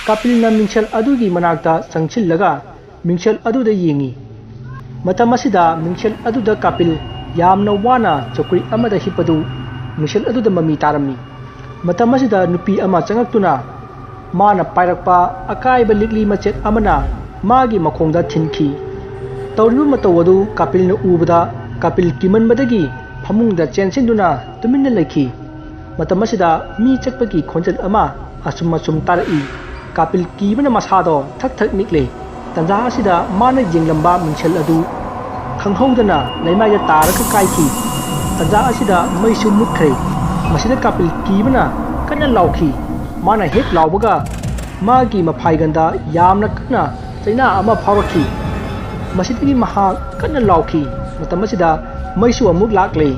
ꯀꯥꯄꯤꯜꯅ ꯃꯤꯡꯁꯦꯜ ꯑꯗꯨꯒꯤ ꯃꯅꯥꯛꯇ ꯆꯪꯁꯤꯜꯂꯒ ꯃꯤꯡꯁꯦꯜ ꯑꯗꯨꯗ ꯌꯦꯡꯉꯤ꯫ ꯃꯇꯝ ꯑꯁꯤꯗ ꯃꯤꯡꯁꯦꯜ ꯑꯗꯨꯗ ꯀꯥꯄꯤꯜ ꯌꯥꯝꯅ ꯋꯥꯅ ꯆꯧꯀ꯭ꯔꯤ ꯑꯃꯗ ꯍꯤꯞꯄꯗꯨ ꯃꯤꯡꯁꯦꯜ ꯑꯗꯨꯗ ꯃꯃꯤ ꯇꯥꯔꯝꯃꯤ꯫ ꯃꯇꯝ ꯑꯁꯤꯗ ꯅꯨꯄꯤ ꯑꯃ ꯆꯪꯉꯛꯇꯨꯅ ꯃꯥꯅ ꯄꯥꯏꯔꯛꯄ ꯑꯀꯥꯏꯕ ꯂꯤꯛꯂꯤ ꯃꯆꯦꯠ ꯑꯃꯅ ꯃꯥꯒꯤ ꯃꯈꯣꯡꯗ ꯊꯤꯟꯈꯤ꯫ ꯇꯧꯔꯤꯕ ꯃꯇꯧ ꯑꯗꯨ ꯀꯥꯄꯤꯜꯅ ꯎꯕꯗ, ꯀꯥꯄꯤꯜ ꯀꯤꯃꯟꯕꯗꯒꯤ ꯐꯃꯨꯡꯗ ꯆꯦꯟꯁꯤꯟꯗꯨꯅ ꯇꯨꯃꯤꯟꯅ ꯂꯩꯈꯤ꯫ ꯃꯇꯝ ꯑꯁꯤꯗ ꯃꯤ ꯆꯠꯄꯒꯤ ꯈꯣꯟꯖꯦꯜ ꯑꯃ ꯑꯁꯨꯝ ꯑꯁꯨꯝ ꯇꯥꯔꯛꯏ꯫ ꯀꯥꯄꯤꯜ ꯀꯤꯕꯅ ꯃꯁꯥꯗꯣ ꯊꯛ ꯊꯛ ꯅꯤꯛꯂꯦ꯫ ꯇꯟꯖꯥ ꯑꯁꯤꯗ ꯃꯥꯅ ꯌꯦꯡꯂꯝꯕ ꯃꯤꯡꯁꯦꯜ ꯑꯗꯨ ꯈꯪꯍꯧꯗꯅ ꯂꯩꯃꯥꯏꯗ ꯇꯥꯔꯒ ꯀꯥꯏꯈꯤ꯫ ꯇꯟꯖꯥ ꯑꯁꯤꯗ ꯃꯩꯁꯨ ꯃꯨꯠꯈ꯭ꯔꯦ꯫ ꯃꯁꯤꯗ ꯀꯥꯄꯤꯜ ꯀꯤꯕꯅ ꯀꯟꯅ ꯂꯥꯎꯈꯤ꯫ ꯃꯥꯅ ꯍꯦꯛ ꯂꯥꯎꯕꯒ ꯃꯥꯒꯤ ꯃꯐꯥꯏꯒꯟꯗ ꯌꯥꯝꯅ ꯀꯟꯅ ꯆꯩꯅꯥ ꯑꯃ ꯐꯥꯎꯔꯛꯈꯤ꯫ ꯃꯁꯤꯗꯒꯤ ꯃꯍꯥꯛ ꯀꯟꯅ ꯂꯥꯎꯈꯤ꯫ ꯃꯇꯝ ꯑꯁꯤꯗ ꯃꯩꯁꯨ ꯑꯃꯨꯛ ꯂꯥꯛꯂꯦ꯫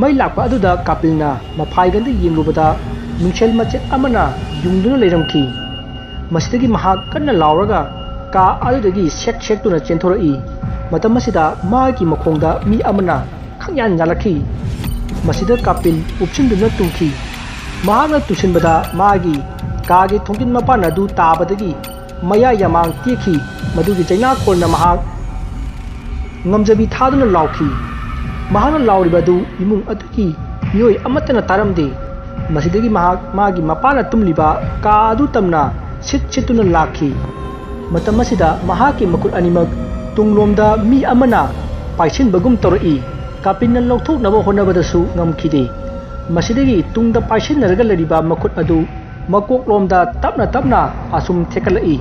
ꯃꯩ ꯂꯥꯛꯄ ꯑꯗꯨꯗ ꯀꯥꯄꯤꯜꯅ ꯃꯐꯥꯏꯒꯟꯗ ꯌꯦꯡꯂꯨꯕꯗ ꯃꯤꯡꯁꯦꯜ ꯃꯆꯦꯠ ꯑꯃꯅ ꯌꯨꯡꯗꯨꯅ ꯂꯩꯔꯝꯈꯤ꯫ ꯃꯁꯤꯗꯒꯤ ꯃꯍꯥꯛ ꯀꯟꯅ ꯂꯥꯎꯔꯒ ꯀꯥ ꯑꯗꯨꯗꯒꯤ ꯁꯦꯛ ꯁꯦꯛꯇꯨꯅ ꯆꯦꯟꯊꯣꯔꯛꯏ꯫ ꯃꯇꯝ ꯑꯁꯤꯗ ꯃꯥꯒꯤ ꯃꯈꯣꯡꯗ ꯃꯤ ꯑꯃꯅ ꯈꯪꯌꯥꯟ ꯌꯥꯜꯂꯛꯈꯤ꯫ ꯃꯁꯤꯗ ꯀꯥꯄꯤꯜ ꯎꯞꯁꯤꯟꯗꯨꯅ ꯇꯨꯈꯤ꯫ ꯃꯍꯥꯛꯅ ꯇꯨꯁꯤꯟꯕꯗ ꯃꯥꯒꯤ ꯀꯥꯒꯤ ꯊꯣꯡꯖꯤꯟ ꯃꯄꯥꯟ ꯑꯗꯨ ꯇꯥꯕꯗꯒꯤ ꯃꯌꯥ ꯌꯥꯃꯥꯡ ꯇꯦꯛꯈꯤ꯫ ꯃꯗꯨꯒꯤ ꯆꯩꯅꯥꯈꯣꯜꯅ ꯃꯍꯥꯛ ꯉꯝꯖꯕꯤ ꯊꯥꯗꯨꯅ ꯂꯥꯎꯈꯤ꯫ ꯃꯍꯥꯛꯅ ꯂꯥꯎꯔꯤꯕ ꯑꯗꯨ ꯏꯃꯨꯡ ꯑꯗꯨꯒꯤ ꯃꯤꯑꯣꯏ ꯑꯃꯠꯇꯅ ꯇꯥꯔꯝꯗꯦ꯫ ꯃꯁꯤꯗꯒꯤ ꯃꯍꯥꯛ ꯃꯥꯒꯤ ꯃꯄꯥꯅ ꯇꯨꯝꯂꯤꯕ ꯀꯥ ꯑꯗꯨ ꯇꯝꯅ ꯁꯤꯠ ꯁꯤꯠꯇꯨꯅ ꯂꯥꯛꯈꯤ꯫ ꯃꯇꯝ ꯑꯁꯤꯗ ꯃꯍꯥꯛꯀꯤ ꯃꯈꯨꯠ ꯑꯅꯤꯃꯛ ꯇꯨꯡꯂꯣꯝꯗ ꯃꯤ ꯑꯃꯅ ꯄꯥꯏꯁꯤꯟꯕꯒꯨꯝ ꯇꯧꯔꯛꯏ꯫ ꯀꯥꯄꯤꯟꯅ ꯂꯧꯊꯣꯛꯅꯕ ꯍꯣꯠꯅꯕꯗꯁꯨ ꯉꯝꯈꯤꯗꯦ꯫ ꯃꯁꯤꯗꯒꯤ ꯇꯨꯡꯗ ꯄꯥꯏꯁꯤꯟꯅꯔꯒ ꯂꯩꯔꯤꯕ ꯃꯈꯨꯠ ꯑꯗꯨ ꯃꯀꯣꯛꯂꯣꯝꯗ ꯇꯞꯅ ꯇꯞꯅ ꯑꯁꯨꯝ ꯊꯦꯛꯀꯠꯂꯛꯏ꯫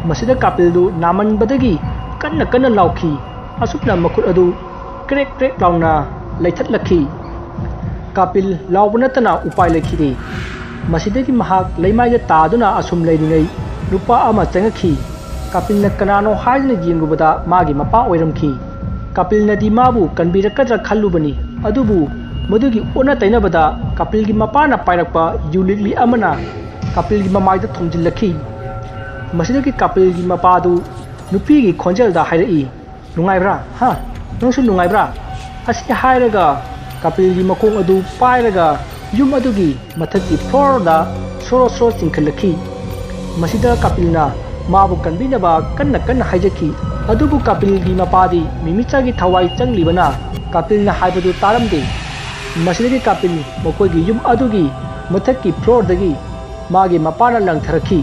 ꯃꯁꯤꯗ ꯀꯥꯄꯤꯜꯗꯨ ꯅꯥꯃꯟꯕꯗꯒꯤ ꯀꯟꯅ ꯀꯟꯅ ꯂꯥꯎꯈꯤ꯫ ꯑꯁꯨꯝꯅ ꯃꯈꯨꯠ ꯑꯗꯨ ꯀ꯭ꯔꯦꯛ ꯀ꯭ꯔꯦꯛ ꯂꯥꯎꯅ ꯂꯩꯊꯠꯂꯛꯈꯤ꯫ ꯀꯥꯄꯤꯜ ꯂꯥꯎꯕ ꯅꯠꯇꯅ ꯎꯄꯥꯏ ꯂꯩꯈꯤꯗꯦ꯫ ꯃꯁꯤꯗꯒꯤ ꯃꯍꯥꯛ ꯂꯩꯃꯥꯏꯗ ꯇꯥꯗꯨꯅ ꯑꯁꯨꯝ ꯂꯩꯔꯤꯉꯩ ꯅꯨꯄꯥ ꯑꯃ ꯆꯪꯉꯛꯈꯤ꯫ ꯀꯥꯄꯤꯜꯅ ꯀꯅꯥꯅꯣ ꯍꯥꯏꯗꯨꯅ ꯌꯦꯡꯂꯨꯕꯗ ꯃꯥꯒꯤ ꯃꯄꯥ ꯑꯣꯏꯔꯝꯈꯤ꯫ ꯀꯥꯄꯤꯜꯅꯗꯤ ꯃꯥꯕꯨ ꯀꯟꯕꯤꯔꯛꯀꯗ꯭ꯔꯥ ꯈꯜꯂꯨꯕꯅꯤ, ꯑꯗꯨꯕꯨ ꯃꯗꯨꯒꯤ ꯑꯣꯟꯅ ꯇꯩꯅꯕꯗ ꯀꯥꯄꯤꯜꯒꯤ ꯃꯄꯥꯅ ꯄꯥꯏꯔꯛꯄ ꯌꯨ ꯂꯤꯛꯂꯤ ꯑꯃꯅ ꯀꯥꯄꯤꯜꯒꯤ ꯃꯃꯥꯏꯗ ꯊꯣꯝꯖꯤꯜꯂꯛꯈꯤ꯫ ꯃꯁꯤꯗꯒꯤ ꯀꯥꯄꯤꯜꯒꯤ ꯃꯄꯥꯗꯨ ꯅꯨꯄꯤꯒꯤ ꯈꯣꯟꯖꯦꯜꯗ ꯍꯥꯏꯔꯛꯏ, "ꯅꯨꯡꯉꯥꯏꯕ꯭ꯔꯥ? ꯍꯥ? ꯅꯪꯁꯨ ꯅꯨꯡꯉꯥꯏꯕ꯭ꯔꯥ?" ꯑꯁꯤ ꯍꯥꯏꯔꯒ ꯀꯥꯄꯤꯜꯒꯤ ꯃꯈꯣꯡ ꯑꯗꯨ ꯄꯥꯏꯔꯒ ꯌꯨꯝ ꯑꯗꯨꯒꯤ ꯃꯊꯛꯀꯤ ꯐ꯭ꯂꯣꯔꯗ ꯁꯣꯔꯣ ꯁꯣꯔꯣ ꯆꯤꯡꯈꯠꯂꯛꯈꯤ꯫ ꯃꯁꯤꯗ ꯀꯥꯄꯤꯜꯅ ꯃꯥꯕꯨ ꯀꯟꯕꯤꯅꯕ ꯀꯟꯅ ꯀꯟꯅ ꯍꯥꯏꯖꯈꯤ꯫ ꯑꯗꯨꯕꯨ ꯀꯥꯄꯤꯜꯒꯤ ꯃꯄꯥꯗꯤ ꯃꯤꯃꯤꯆꯥꯒꯤ ꯊꯋꯥꯏ ꯆꯪꯂꯤꯕꯅ ꯀꯥꯄꯤꯜꯅ ꯍꯥꯏꯕꯗꯨ ꯇꯥꯔꯝꯗꯦ꯫ ꯃꯁꯤꯗꯒꯤ ꯀꯥꯄꯤꯜ ꯃꯈꯣꯏꯒꯤ ꯌꯨꯝ ꯑꯗꯨꯒꯤ ꯃꯊꯛꯀꯤ ꯐ꯭ꯂꯣꯔꯗꯒꯤ ꯃꯥꯒꯤ ꯃꯄꯥꯅ ꯂꯪꯊꯔꯛꯈꯤ꯫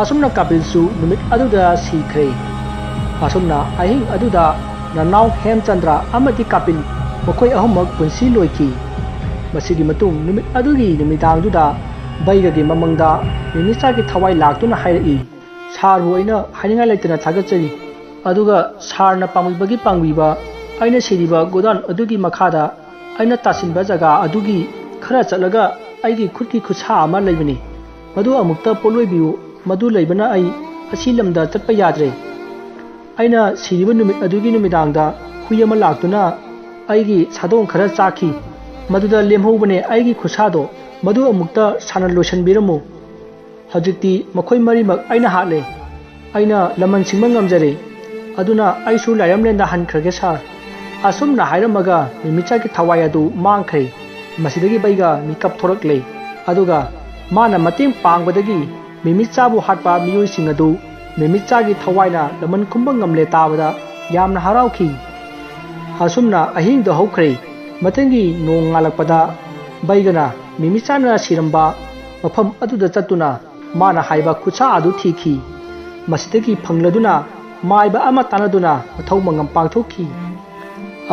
ꯑꯁꯨꯝꯅ ꯀꯥꯄꯤꯜꯁꯨ ꯅꯨꯃꯤꯠ ꯑꯗꯨꯗ ꯁꯤꯈ꯭ꯔꯦ꯫ ꯑꯁꯨꯝꯅ ꯑꯍꯤꯡ ꯑꯗꯨꯗ ꯅꯅꯥꯎ ꯍꯦꯝꯆꯟꯗ꯭ꯔ ꯑꯃꯗꯤ ꯀꯥꯄꯤꯜ ꯃꯈꯣꯏ ꯑꯍꯨꯝꯃꯛ ꯄꯨꯟꯁꯤ ꯂꯣꯏꯈꯤ꯫ ꯃꯁꯤꯒꯤ ꯃꯇꯨꯡ ꯅꯨꯃꯤꯠ ꯑꯗꯨꯒꯤ ꯅꯨꯃꯤꯗꯥꯡꯗꯨꯗ ꯕꯩꯒꯒꯤ ꯃꯃꯪꯗ ꯃꯤꯃꯤꯆꯥꯒꯤ ꯊꯋꯥꯏ ꯂꯥꯛꯇꯨꯅ ꯍꯥꯏꯔꯛꯏ, "ꯁꯥꯔꯕꯨ ꯑꯩꯅ ꯍꯥꯏꯅꯤꯡꯉꯥꯏ ꯂꯩꯇꯅ ꯊꯥꯒꯠꯆꯔꯤ꯫ ꯑꯗꯨꯒ ꯁꯥꯔꯅ ꯄꯥꯡꯕꯤꯕꯒꯤ ꯄꯥꯡꯕꯤꯕ, ꯑꯩꯅ ꯁꯤꯔꯤꯕ ꯒꯣꯗꯥꯎꯟ ꯑꯗꯨꯒꯤ ꯃꯈꯥꯗ ꯑꯩꯅ ꯇꯥꯁꯤꯟꯕ ꯖꯒꯥ ꯑꯗꯨꯒꯤ ꯈꯔ ꯆꯠꯂꯒ ꯑꯩꯒꯤ ꯈꯨꯠꯀꯤ ꯈꯨꯠꯁꯥ ꯑꯃ ꯂꯩꯕꯅꯤ꯫ ꯃꯗꯨ ꯑꯃꯨꯛꯇ ꯄꯣꯠꯂꯣꯏꯕꯤꯌꯨ꯫ ꯃꯗꯨ ꯂꯩꯕꯅ ꯑꯩ ꯑꯁꯤ ꯂꯝꯗ ꯆꯠꯄ ꯌꯥꯗ꯭ꯔꯦ꯫ ꯑꯩꯅ ꯁꯤꯔꯤꯕ ꯅꯨꯃꯤꯠ ꯑꯗꯨꯒꯤ ꯅꯨꯃꯤꯗꯥꯡꯗ ꯍꯨꯏ ꯑꯃ ꯂꯥꯛꯇꯨꯅ ꯑꯩꯒꯤ ꯁꯥꯗꯣꯡ ꯈꯔ ꯆꯥꯈꯤ꯫ ꯃꯗꯨꯗ ꯂꯦꯝꯍꯧꯕꯅꯦ ꯑꯩꯒꯤ ꯈꯨꯠꯁꯥꯗꯣ꯫ ꯃꯗꯨ ꯑꯃꯨꯛꯇ ꯁꯥꯟꯅ ꯂꯣꯏꯁꯤꯟꯕꯤꯔꯝꯃꯨ꯫ ꯍꯧꯖꯤꯛꯇꯤ ꯃꯈꯣꯏ ꯃꯔꯤꯃꯛ ꯑꯩꯅ ꯍꯥꯠꯂꯦ꯫ ꯑꯩꯅ ꯂꯃꯟ ꯁꯤꯡꯕ ꯉꯝꯖꯔꯦ꯫ ꯑꯗꯨꯅ ꯑꯩꯁꯨ ꯂꯥꯏꯔꯝꯂꯦꯟꯗ ꯍꯟꯈ꯭ꯔꯒꯦ ꯁꯥꯔ꯫ ꯑꯁꯨꯝꯅ ꯍꯥꯏꯔꯝꯃꯒ ꯃꯤꯃꯤꯆꯥꯒꯤ ꯊꯋꯥꯏ ꯑꯗꯨ ꯃꯥꯡꯈ꯭ꯔꯦ꯫ ꯃꯁꯤꯗꯒꯤ ꯕꯩꯒ ꯃꯤꯀꯞ ꯊꯣꯔꯛꯂꯦ꯫ ꯑꯗꯨꯒ ꯃꯥꯅ ꯃꯇꯦꯡ ꯄꯥꯡꯕꯗꯒꯤ ꯃꯤꯃꯤꯆꯥꯕꯨ ꯍꯥꯠꯄ ꯃꯤꯑꯣꯏꯁꯤꯡ ꯑꯗꯨ ꯃꯤꯃꯤꯆꯥꯒꯤ ꯊꯋꯥꯏꯅ ꯂꯃꯟ ꯈꯨꯝꯕ ꯉꯝꯂꯦ ꯇꯥꯕꯗ ꯌꯥꯝꯅ ꯍꯔꯥꯎꯈꯤ꯫ ꯑꯁꯨꯝꯅ ꯑꯍꯤꯡꯗꯨ ꯍꯧꯈ꯭ꯔꯦ꯫ ꯃꯊꯪꯒꯤ ꯅꯣꯡ ꯉꯥꯜꯂꯛꯄꯗ ꯕꯩꯒꯅ ꯃꯤꯃꯤꯆꯥꯅ ꯁꯤꯔꯝꯕ ꯃꯐꯝ ꯑꯗꯨꯗ ꯆꯠꯇꯨꯅ ꯃꯥꯅ ꯍꯥꯏꯕ ꯈꯨꯠꯁꯥ ꯑꯗꯨ ꯊꯤꯈꯤ꯫ ꯃꯁꯤꯗꯒꯤ ꯐꯪꯂꯗꯨꯅ ꯃꯥꯏꯕ ꯑꯃ ꯇꯥꯟꯅꯗꯨꯅ ꯃꯊꯧ ꯃꯉꯝ ꯄꯥꯡꯊꯣꯛꯈꯤ꯫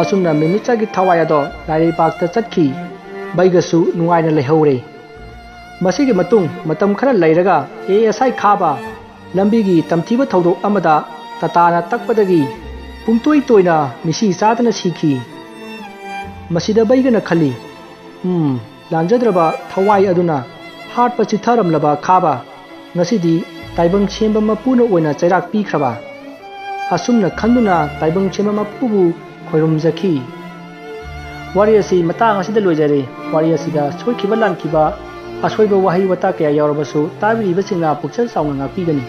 ꯑꯁꯨꯝꯅ ꯃꯤꯃꯤꯆꯥꯒꯤ ꯊꯋꯥꯏ ꯑꯗꯣ ꯂꯥꯏꯔꯩꯕꯥꯛꯇ ꯆꯠꯈꯤ꯫ ꯕꯩꯒꯁꯨ ꯅꯨꯡꯉꯥꯏꯅ ꯂꯩꯍꯧꯔꯦ꯫ ꯃꯁꯤꯒꯤ ꯃꯇꯨꯡ ꯃꯇꯝ ꯈꯔ ꯂꯩꯔꯒ ꯑꯦ ꯑꯦꯁ ꯑꯥꯏ ꯈꯥꯕ ꯂꯝꯕꯤꯒꯤ ꯇꯝꯊꯤꯕ ꯊꯧꯗꯣꯛ ꯑꯃꯗ ꯇꯇꯥꯅ ꯇꯛꯄꯗꯒꯤ ꯄꯨꯡꯇꯣꯏ ꯇꯣꯏꯅ ꯃꯤꯁꯤ ꯆꯥꯗꯅ ꯁꯤꯈꯤ꯫ ꯃꯁꯤꯗ ꯕꯩꯒꯅ ꯈꯜꯂꯤ, "ꯎꯝ, ꯂꯥꯟꯖꯗ꯭ꯔꯕ ꯊꯋꯥꯏ ꯑꯗꯨꯅ ꯍꯥꯠꯄ ꯆꯤꯠꯊꯔꯝꯂꯕ ꯈꯥꯕ ꯉꯁꯤꯗꯤ ꯇꯥꯏꯕꯪ ꯁꯦꯝꯕ ꯃꯄꯨꯅ ꯑꯣꯏꯅ ꯆꯩꯔꯥꯛ ꯄꯤꯈ꯭ꯔꯕ?" ꯑꯁꯨꯝꯅ ꯈꯟꯗꯨꯅ ꯇꯥꯏꯕꯪ ꯁꯦꯝꯕ ꯃꯄꯨꯕꯨ ꯈꯣꯏꯔꯨꯝꯖꯈꯤ꯫ ꯋꯥꯔꯤ ꯑꯁꯤ ꯃꯇꯥꯡ ꯑꯁꯤꯗ ꯂꯣꯏꯖꯔꯦ꯫ ꯋꯥꯔꯤ ꯑꯁꯤꯗ ꯁꯣꯏꯈꯤꯕ ꯂꯥꯟꯈꯤꯕ, ꯑꯁꯣꯏꯕ ꯋꯥꯍꯩ ꯋꯥꯇꯥ ꯀꯌꯥ ꯌꯥꯎꯔꯕꯁꯨ ꯇꯥꯕꯤꯔꯤꯕꯁꯤꯡꯅ ꯄꯨꯛꯆꯦꯜ ꯆꯥꯎꯅ ꯉꯥꯛꯄꯤꯒꯅꯤ꯫